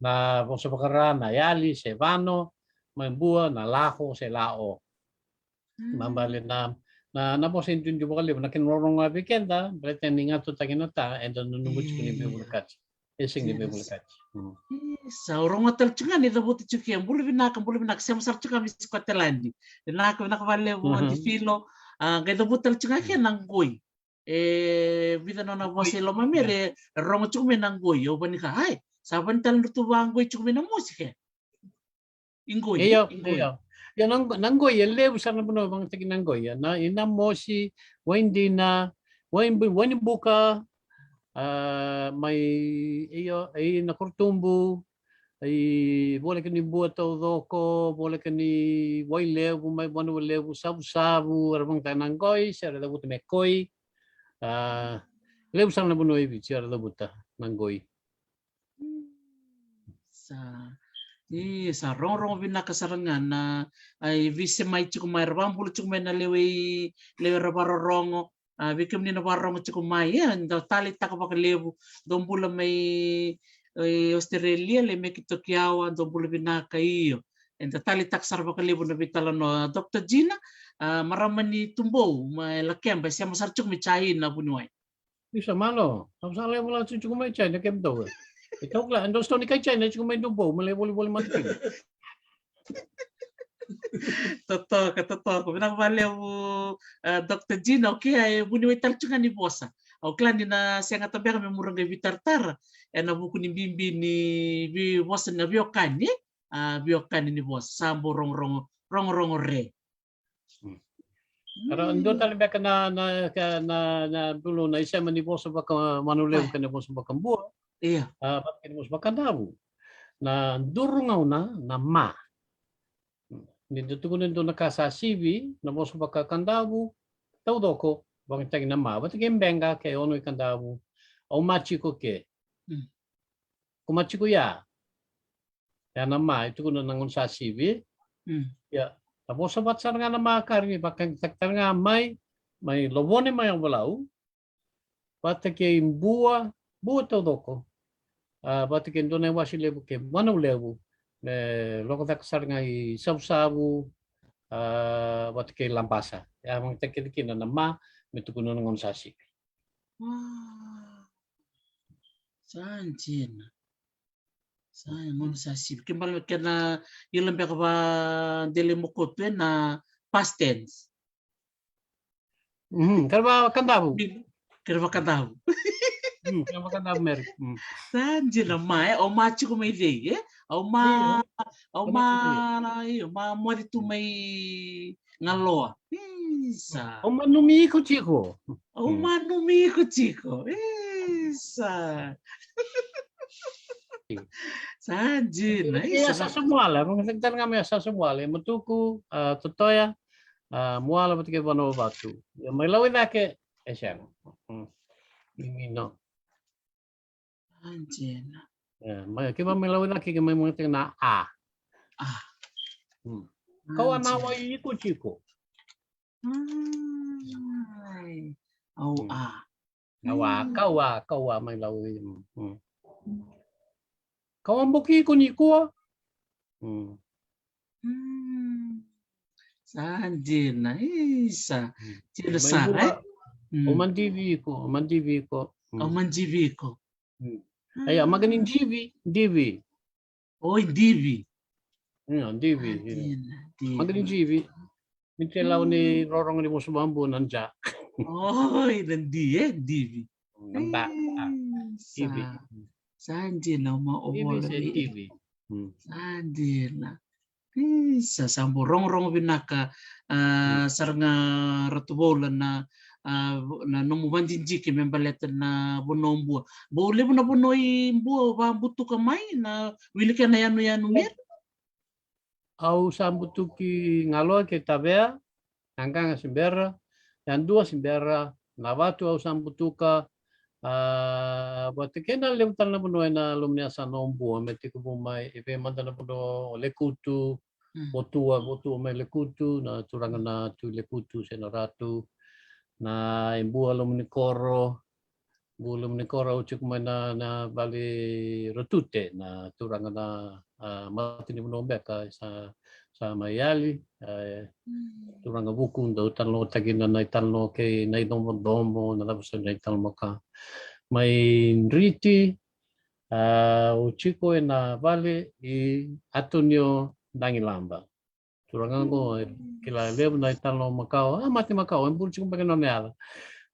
Na vosa vakaRa na yali se vano, mai Bua na lako se lao. Mabale na, na, na vosa e duidui vakalevu, na kena rorogo vei keda, baleta ni gatotaki na ta, eda nanuma tiko ni veivolekati. E sega ni veivolekati. Isa, au rogoca tale tiko ga ni cavuta tiko ke, bula vinaka, bula vinaka, sema sara tiko ga mai Scotland. Vinaka, vinaka vakalevu, Aunty Filo. A, qai cavuta tale tiko ga ke na qoi. E vica nona vosa i loma me re rogo tiko mai na qoi. Au vanika, ai, sa vani tale na tu vaqoi tiko mai na mosi ke. I qoi, io, i qoi. Io. Io, na, na qoi, e levu sara na vanua vakayagataki na qoi. Ia, na, i na mosi, waidina, wai, wainibuka, a, mai, io, i na Korotubu, i voleka ni Bua taucoko, voleka ni Wailevu, mai Vanualevu, Savusavu, era vakayagataka na qoi, se era cavuta me koi. A, levu sara na vanua i Viti, era cavuta na qoi. Sa, e, sa rogorogo vinaka sara ga na, a, i vise mai tiko mai, ra vabula tiko mai na lewe i, lewe ra varorogo. A, vei kemuni na varorogo tiko mai, e, da taleitaka vakalevu, dou bula mai, e, Australia, le me ki Tokiawa, dou bula vinaka, io. Eda taleitaka sara vakalevu na veitalanoa, Doctor Gina, a, marama ni Tubou, mai Lakeba, e sema sara tiko mai China, vuniwai. Isa, malo, au sa lai vola tiko mai China, kemudou. E tau kila, e dua sotau ni kai China tiko mai Tubou, me lai volivoli mada kina. Totoka, totoka. Vinaka vakalevu, e, Doctor Gina, okay, e vuniwai tale tiko ga ni vosa. Au kila ni na sega tabeka me mura qai veitaratara ena vuku ni bibi ni veivosa na veiwekani, a, veiwekani ni vosa. Sa bau rogorogo, rogorogo re. Era dua tale beka na, na, ka, na, na dulu na isema ni vosa vaka Vanualevu kei na vosa vaka Bua. Ia. A, vata kei na vosa vaka Kadavu. Na duru gauna, na ma. Ni da tukuna e dua na ka sa sivi, na vosa vaka Kadavu taucoko, vakayagataki na ma. Vata kei Beqa, kei Ono i Kadavu. Au ma tiko ke. Ko ma tiko ya. Ya na ma, e tukuna na gauna sa sivi. Ia, na vosa vata sara ga na ma, ka ra ni vakayagataki tale ga mai, mai Lovone, mai Yavalau. Vata kei Bua, Bua taucoko. A, vata kei dua na iwasi levu kei Vanualevu. Me lako cake sara ga i Savusavu, a, vata kei Labasa. Ya, vakayagataki kina na ma, me tukuna na gauna sa sivi. Wa. Sa dina. Sa, e gauna sa sivi. Ke bale kena ila beka va Delaimokoto ena past tense. Kena va Kadavu. Kena va Kadavu. Kena va Kadavu, Mary. Sa dina ma, e, au ma tiko mai cei, e? Au ma, au ma, io, ma moce tu mai Galoa. Isa. Au manumi iko tiko. Au manumi iko tiko. Isa. Sa dina. Ia, isa, Sasamuala. Vakayagataki tale ga mai Sasamuala. Matuku, a, Totoya, a, Muala vata kei Vanuavatu. Ia, mai Lauicake, e sega. Mimino. Sa dina. E, mai, ke va mai Lauicake, ke mai vakayagataki na a. A. Kau a na wai iko tiko. Ai. Au a. Kau a, kau a, kau a mai Lauicake. Kau a boki iko nikua. Sa dina, isa. Dina sara, e? Au madivi iko, au madivi iko. Au madivi iko. Ia, maqa ni divi, divi. Oi, divi. Ia, divi. Maqa ni divi. Ni te lau ni rorogo ni vosa vabua na ja. Oi, na di, e, divi. Na ba, a, divi. Sa dina, ma o vola se divi. Sa dina. Isa, sa bau rogorogo vinaka, a, sara ga Ratu Vola na, a, na nomu vadidike me baleta na vanua o Bua. Bau levu na vanua i Bua o vabutuka mai na wili kena yanuyanu mera. Au sa butuki Galoa kei Tavea, Qaqaqa se bera, Yadua se bera, Navatu au sa butuka, a, vata kei na levu tale na vanua ena loma ni yasana o Bua, me tekivu mai, e vei mada na vanua o Lekutu, Votua, Votua mai Lekutu, na turaga na Tui Lekutu se na Ratu, na Ebua Lomanikoro, Bua Lomanikoro, au tiko mai na, na vale Ratute, na turaga na, a, matanivanua beka sa, sa mai yali, a, turaga Vuku, dau talanoataki na, na italanoa kei na idomodomo, na cava sara na italanoa ka. Mai Driti, a, au tiko ena vale i Atonio Dagilaba. Turaga qo, e kila levu na italanoa makawa, a, mate makawa, e buli tiko beka nona yaca.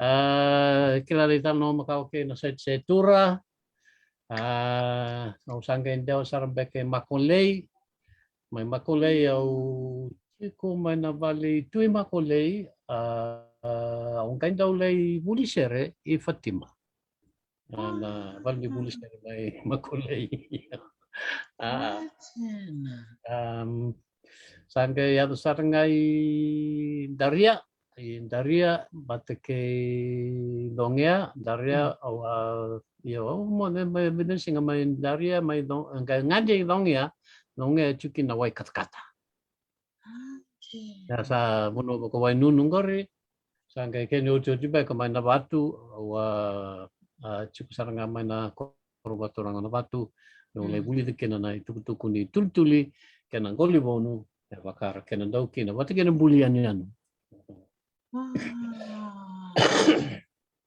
A, kila na italanoa makawa kei na Saitu Saitura. A, au sa qai dewa sara beka e Makolei. Mai Makolei au tiko mai na vale i Tui Makolei, a, au qai dau lai vuli sere i Fatima. A, na vale ni vuli sere mai Makolei. A, am, sa qai yaco sara ga i Daria, i Daria, vata kei Cogea, Daria, au a, io, au mo, me, me, me siga mai Daria, mai Cogea, qai gade i Cogea, Cogea e tiko kina na wai katakata. Ia sa vanua vakawainunu qori, sa qai kena iotioti beka mai Navatu, au a, a, tiko sara ga mai na koro vakaturaga Navatu, meu lai vulica kina na itukutuku ni tulituli kei na qoli vonu, e vaka ra kena dau kina vata kei na buli yanuyanu.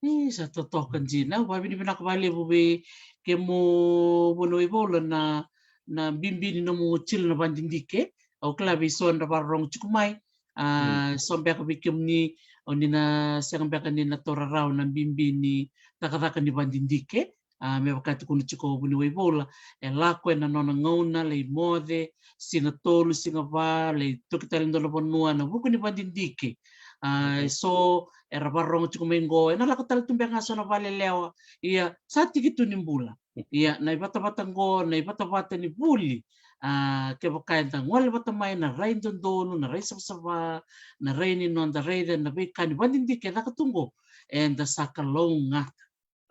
Ni sa totoka dina, au vavinavinaka vakalevu vei kemu vuniwai Voula na, na bibi ni nomu tila na vadidike. Au kila vei so era vakarorogo tiko mai, a, so beka vei kemuni o ni na sega beka ni na taura rawa na bibi ni cakacaka ni vadidike. A, me vaka e tukuna tiko o vuniwai Voula, e lako ena nona gauna lai moce, siga tolu, siga va, lai toki tale dua na vanua ena vuku ni vadidike. A, e so era vakarorogo tiko mai qo, ena lako tale tu beka ga so na valelewa, ia sa tiki tu ni bula. Ia na ivatavata qo, na ivatavata ni vuli, a, kevaka eda gole vata mai na rai dodonu, na rai savasava, na rai ni noda raica na veika ni vadidike e caka tu qo, eda sa kalougata.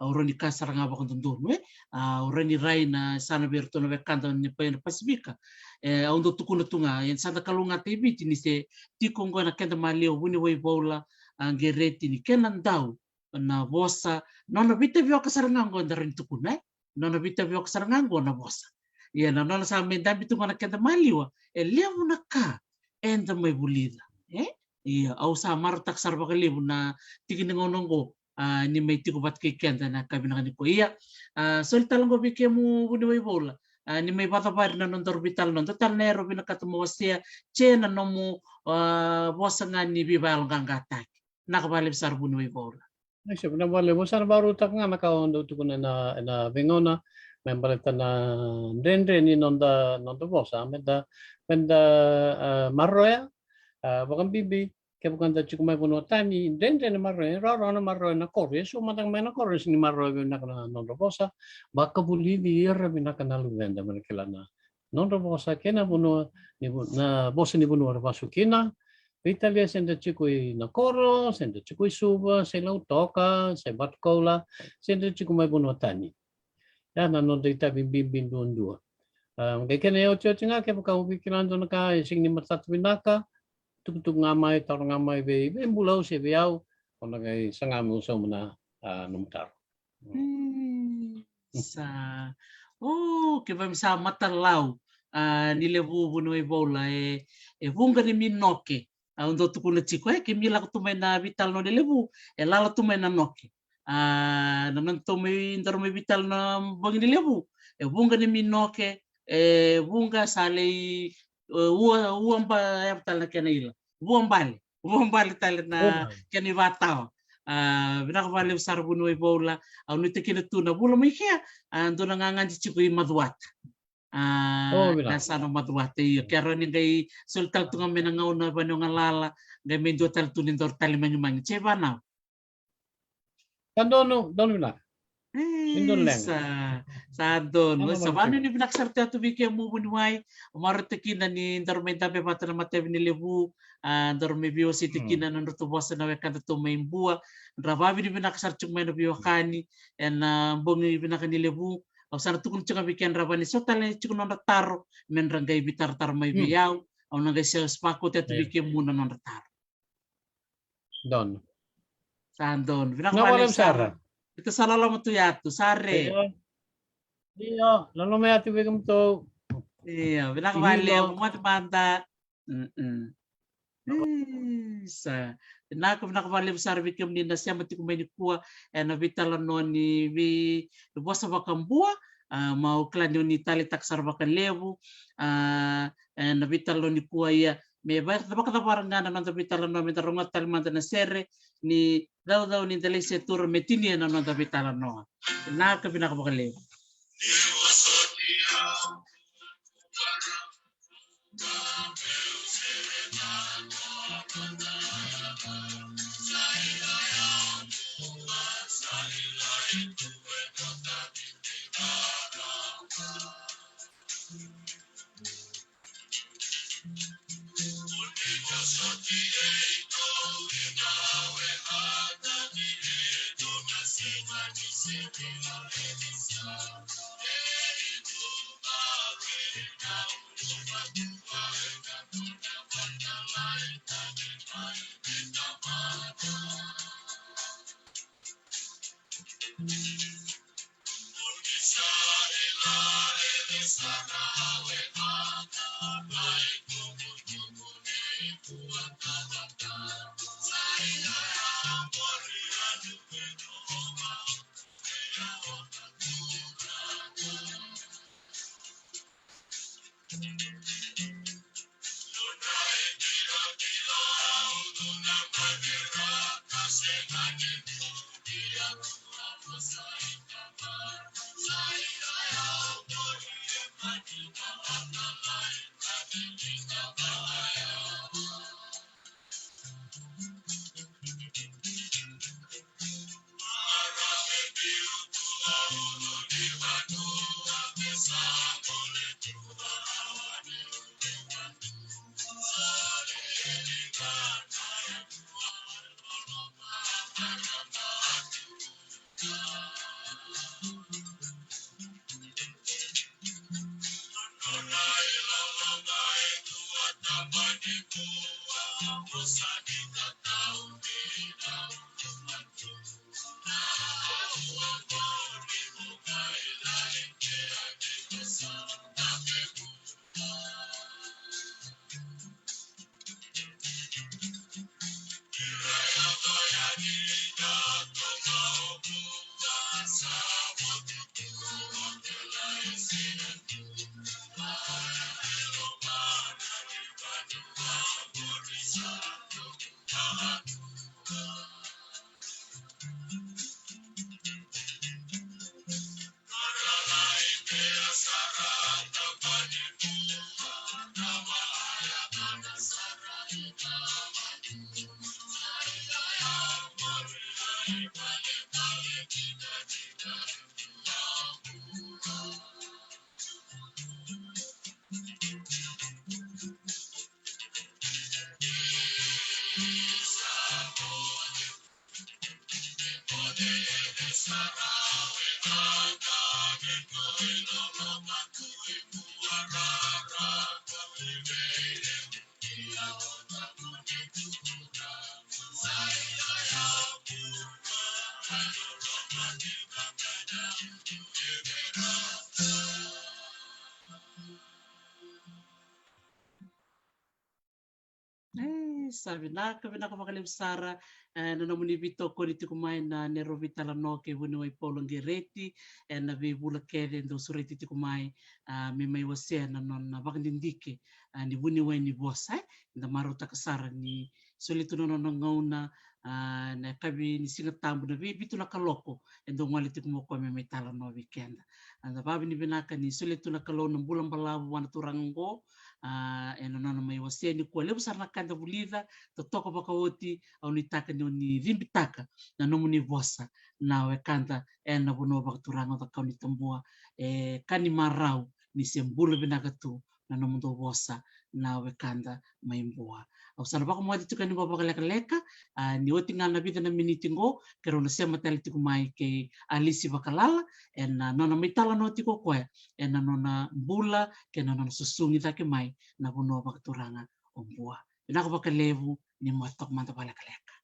Au rawa ni kaya sara ga vakadodonu, e? A, au rawa ni rai na sa na vei iratou na wekada ni pai na Pasifika. E, au dau tukuna tu ga, e, sa da kalougata i Viti ni se tiko qo ena keda maliwa vuniwai Voula, a, Qereti, ni kena dau na vosa, nona veitavioka sara ga qo da rawa ni tukuna, e? Nona veitavioka sara ga qo na vosa. Ia na nona sa mai dabe tu qo na keda maliwa, e levu na ka eda mai vulica, e? Ia, au sa marautaka sara vakalevu na tiki ni gauna qo, a, ni mai tiko vata kei keda ena yakavi vinaka nikua. Ia, a, soli tale qo vei kemu vuniwai Voula, a, ni mai vakacavari na nodaru veitalanoa, dua tale na era au vinakata mo wasea, se na nomu, a, vosa ga ni veivakayaloqaqataki. Vinaka vakalevu sara vuniwai Voula. Io, vinaka vakalevu, au sa na vakarautaka ga na ka au dau tukuna ena, ena veigauna, me baleta na dredre ni noda, noda vosa, meda, meda, a, maroroya, a, vakabibi kevaka da tiko mai vanua tani, dredre na maroroya, e rawarawa na maroroya na koro, e so mada ga mai na koro, e sega ni maroroya vinaka na nodra vosa, vakavulici ira vinaka na luveda me ra kila na nodra vosa kei na vanua ni vu-, na vosa ni vanua ra vasu kina. Veitalia se da tiko i Nakoro, se da tiko i Suva, se Lautoka, se Vatukoula, se da tiko mai vanua tani. Ia na noda itavi bibi duadua. A, qai kena iotioti ga, kevaka o vei kila dua na ka e sega ni matata vinaka, tukutuku ga mai, taura ga mai vei, vei Bula au se vei au, o na qai saga meu sauma na, a, nomu taro. Mm, sa. O, kevaka me sa matalau, a, ni levu vuniwai Voula, e, e vuqa ni minoke. Au dau tukuna tiko, e, kemi lako tu mai na veitalanoa ni levu, e lala tu mai na noke. A, na noda tou mai, daru mai veitalanoa na bogi ni levu, e vuqa ni minoke, e vuqa sa lai, e, ua, ua ba, e, tale na kena ila. Vuabale. Vuabale tale na kena ivakatawa. A, vinaka vakalevu sara vuniwai Voula, au nuitaka kina tu na vula mai kea, a, dua na gagadi tiko i Macuata. A, na yasana Macuata, io, ke rawa ni qai soli tale tu ga mai na gauna vani o galala, qai mai dua tale tu ni daru tali magimagi. Se vanau. Sa donu, donu vinaka. Ni donu leqa. Sa, sa donu. Sa vakanuinui vinaka sara tu vei kemu vuniwai. Au marautaka kina ni daru mai dabe vata na matavi ni levu. A, daru mai veiwaseitaka kina na nodratou vosa na wekada tou mai Bua. Dra vakavinavinaka sara tiko mai na veiwekani ena bogi vinaka ni levu. Au sa na tukuna tiko ga vei kedra vani so tale tiko nodra taro, me dra qai veitaratara mai vei au. Au na qai se spakoti atu vei kemuni na nodra taro. Donu. Sa donu. Vinaka vakalevu sara. Ita sa loloma tu yatu, sa re. Io. Io, loloma yatu vei kemudou. Io, vinaka vakalevu, moce mada. Mm-mm. Isa. Vinaka, vinaka vakalevu sara vei kemuni na sema tiko mai nikua ena veitalanoa ni veivosa vakabua. A, mau kila ni oni taleitaka sara vakalevu. A, ena veitalanoa nikua ia me vakacavara ga na noda veitalanoa, me da rogoca tale mada na sere ni caucau ni da lai se tura me tinia na noda veitalanoa. Vinaka, vinaka vakalevu. E, sa vinaka, vinaka vakalevu sara, e, na nomuni veitokoni tiko mai na neirau veitalanoa kei vuniwai Paula Qereti, e, na veivula kece dau sureti tiko mai, a, me mai wasea na nona vakadidike, a, ni vuniwai ni vosa, e, da marautaka sara ni solia tu na nona gauna, a, na yakavi ni Siga Tabu na veivitu na kaloko, e dau gole tiko mai o koya me mai talanoa vei keda. A, da vakavinavinaka ni solia tu na Kalou na bula balavu vua na turaga oqo, a, ena nona mai wasea nikua. Levu sara na ka eda vulica, totoka vakaoti, au nuitaka ni oni cibitaka na nomuni vosa na wekada ena vanua vakaturaga o Cakaunitabua. E ka ni marau ni se bula vinaka tu na nomudou vosa na wekada mai Bua. Au sa na vakamoce tiko yani vakalekaleka, a, ni oti ga na vica na miniti qo, keirau na sema tale tiko mai kei Alisi Vakalala, ena nona mai talanoa tiko o koya ena nona bula kei na nona susugi cake mai na vanua vakaturaga o Bua. Vinaka vakalevu, ni moce toka mada vakalekaleka.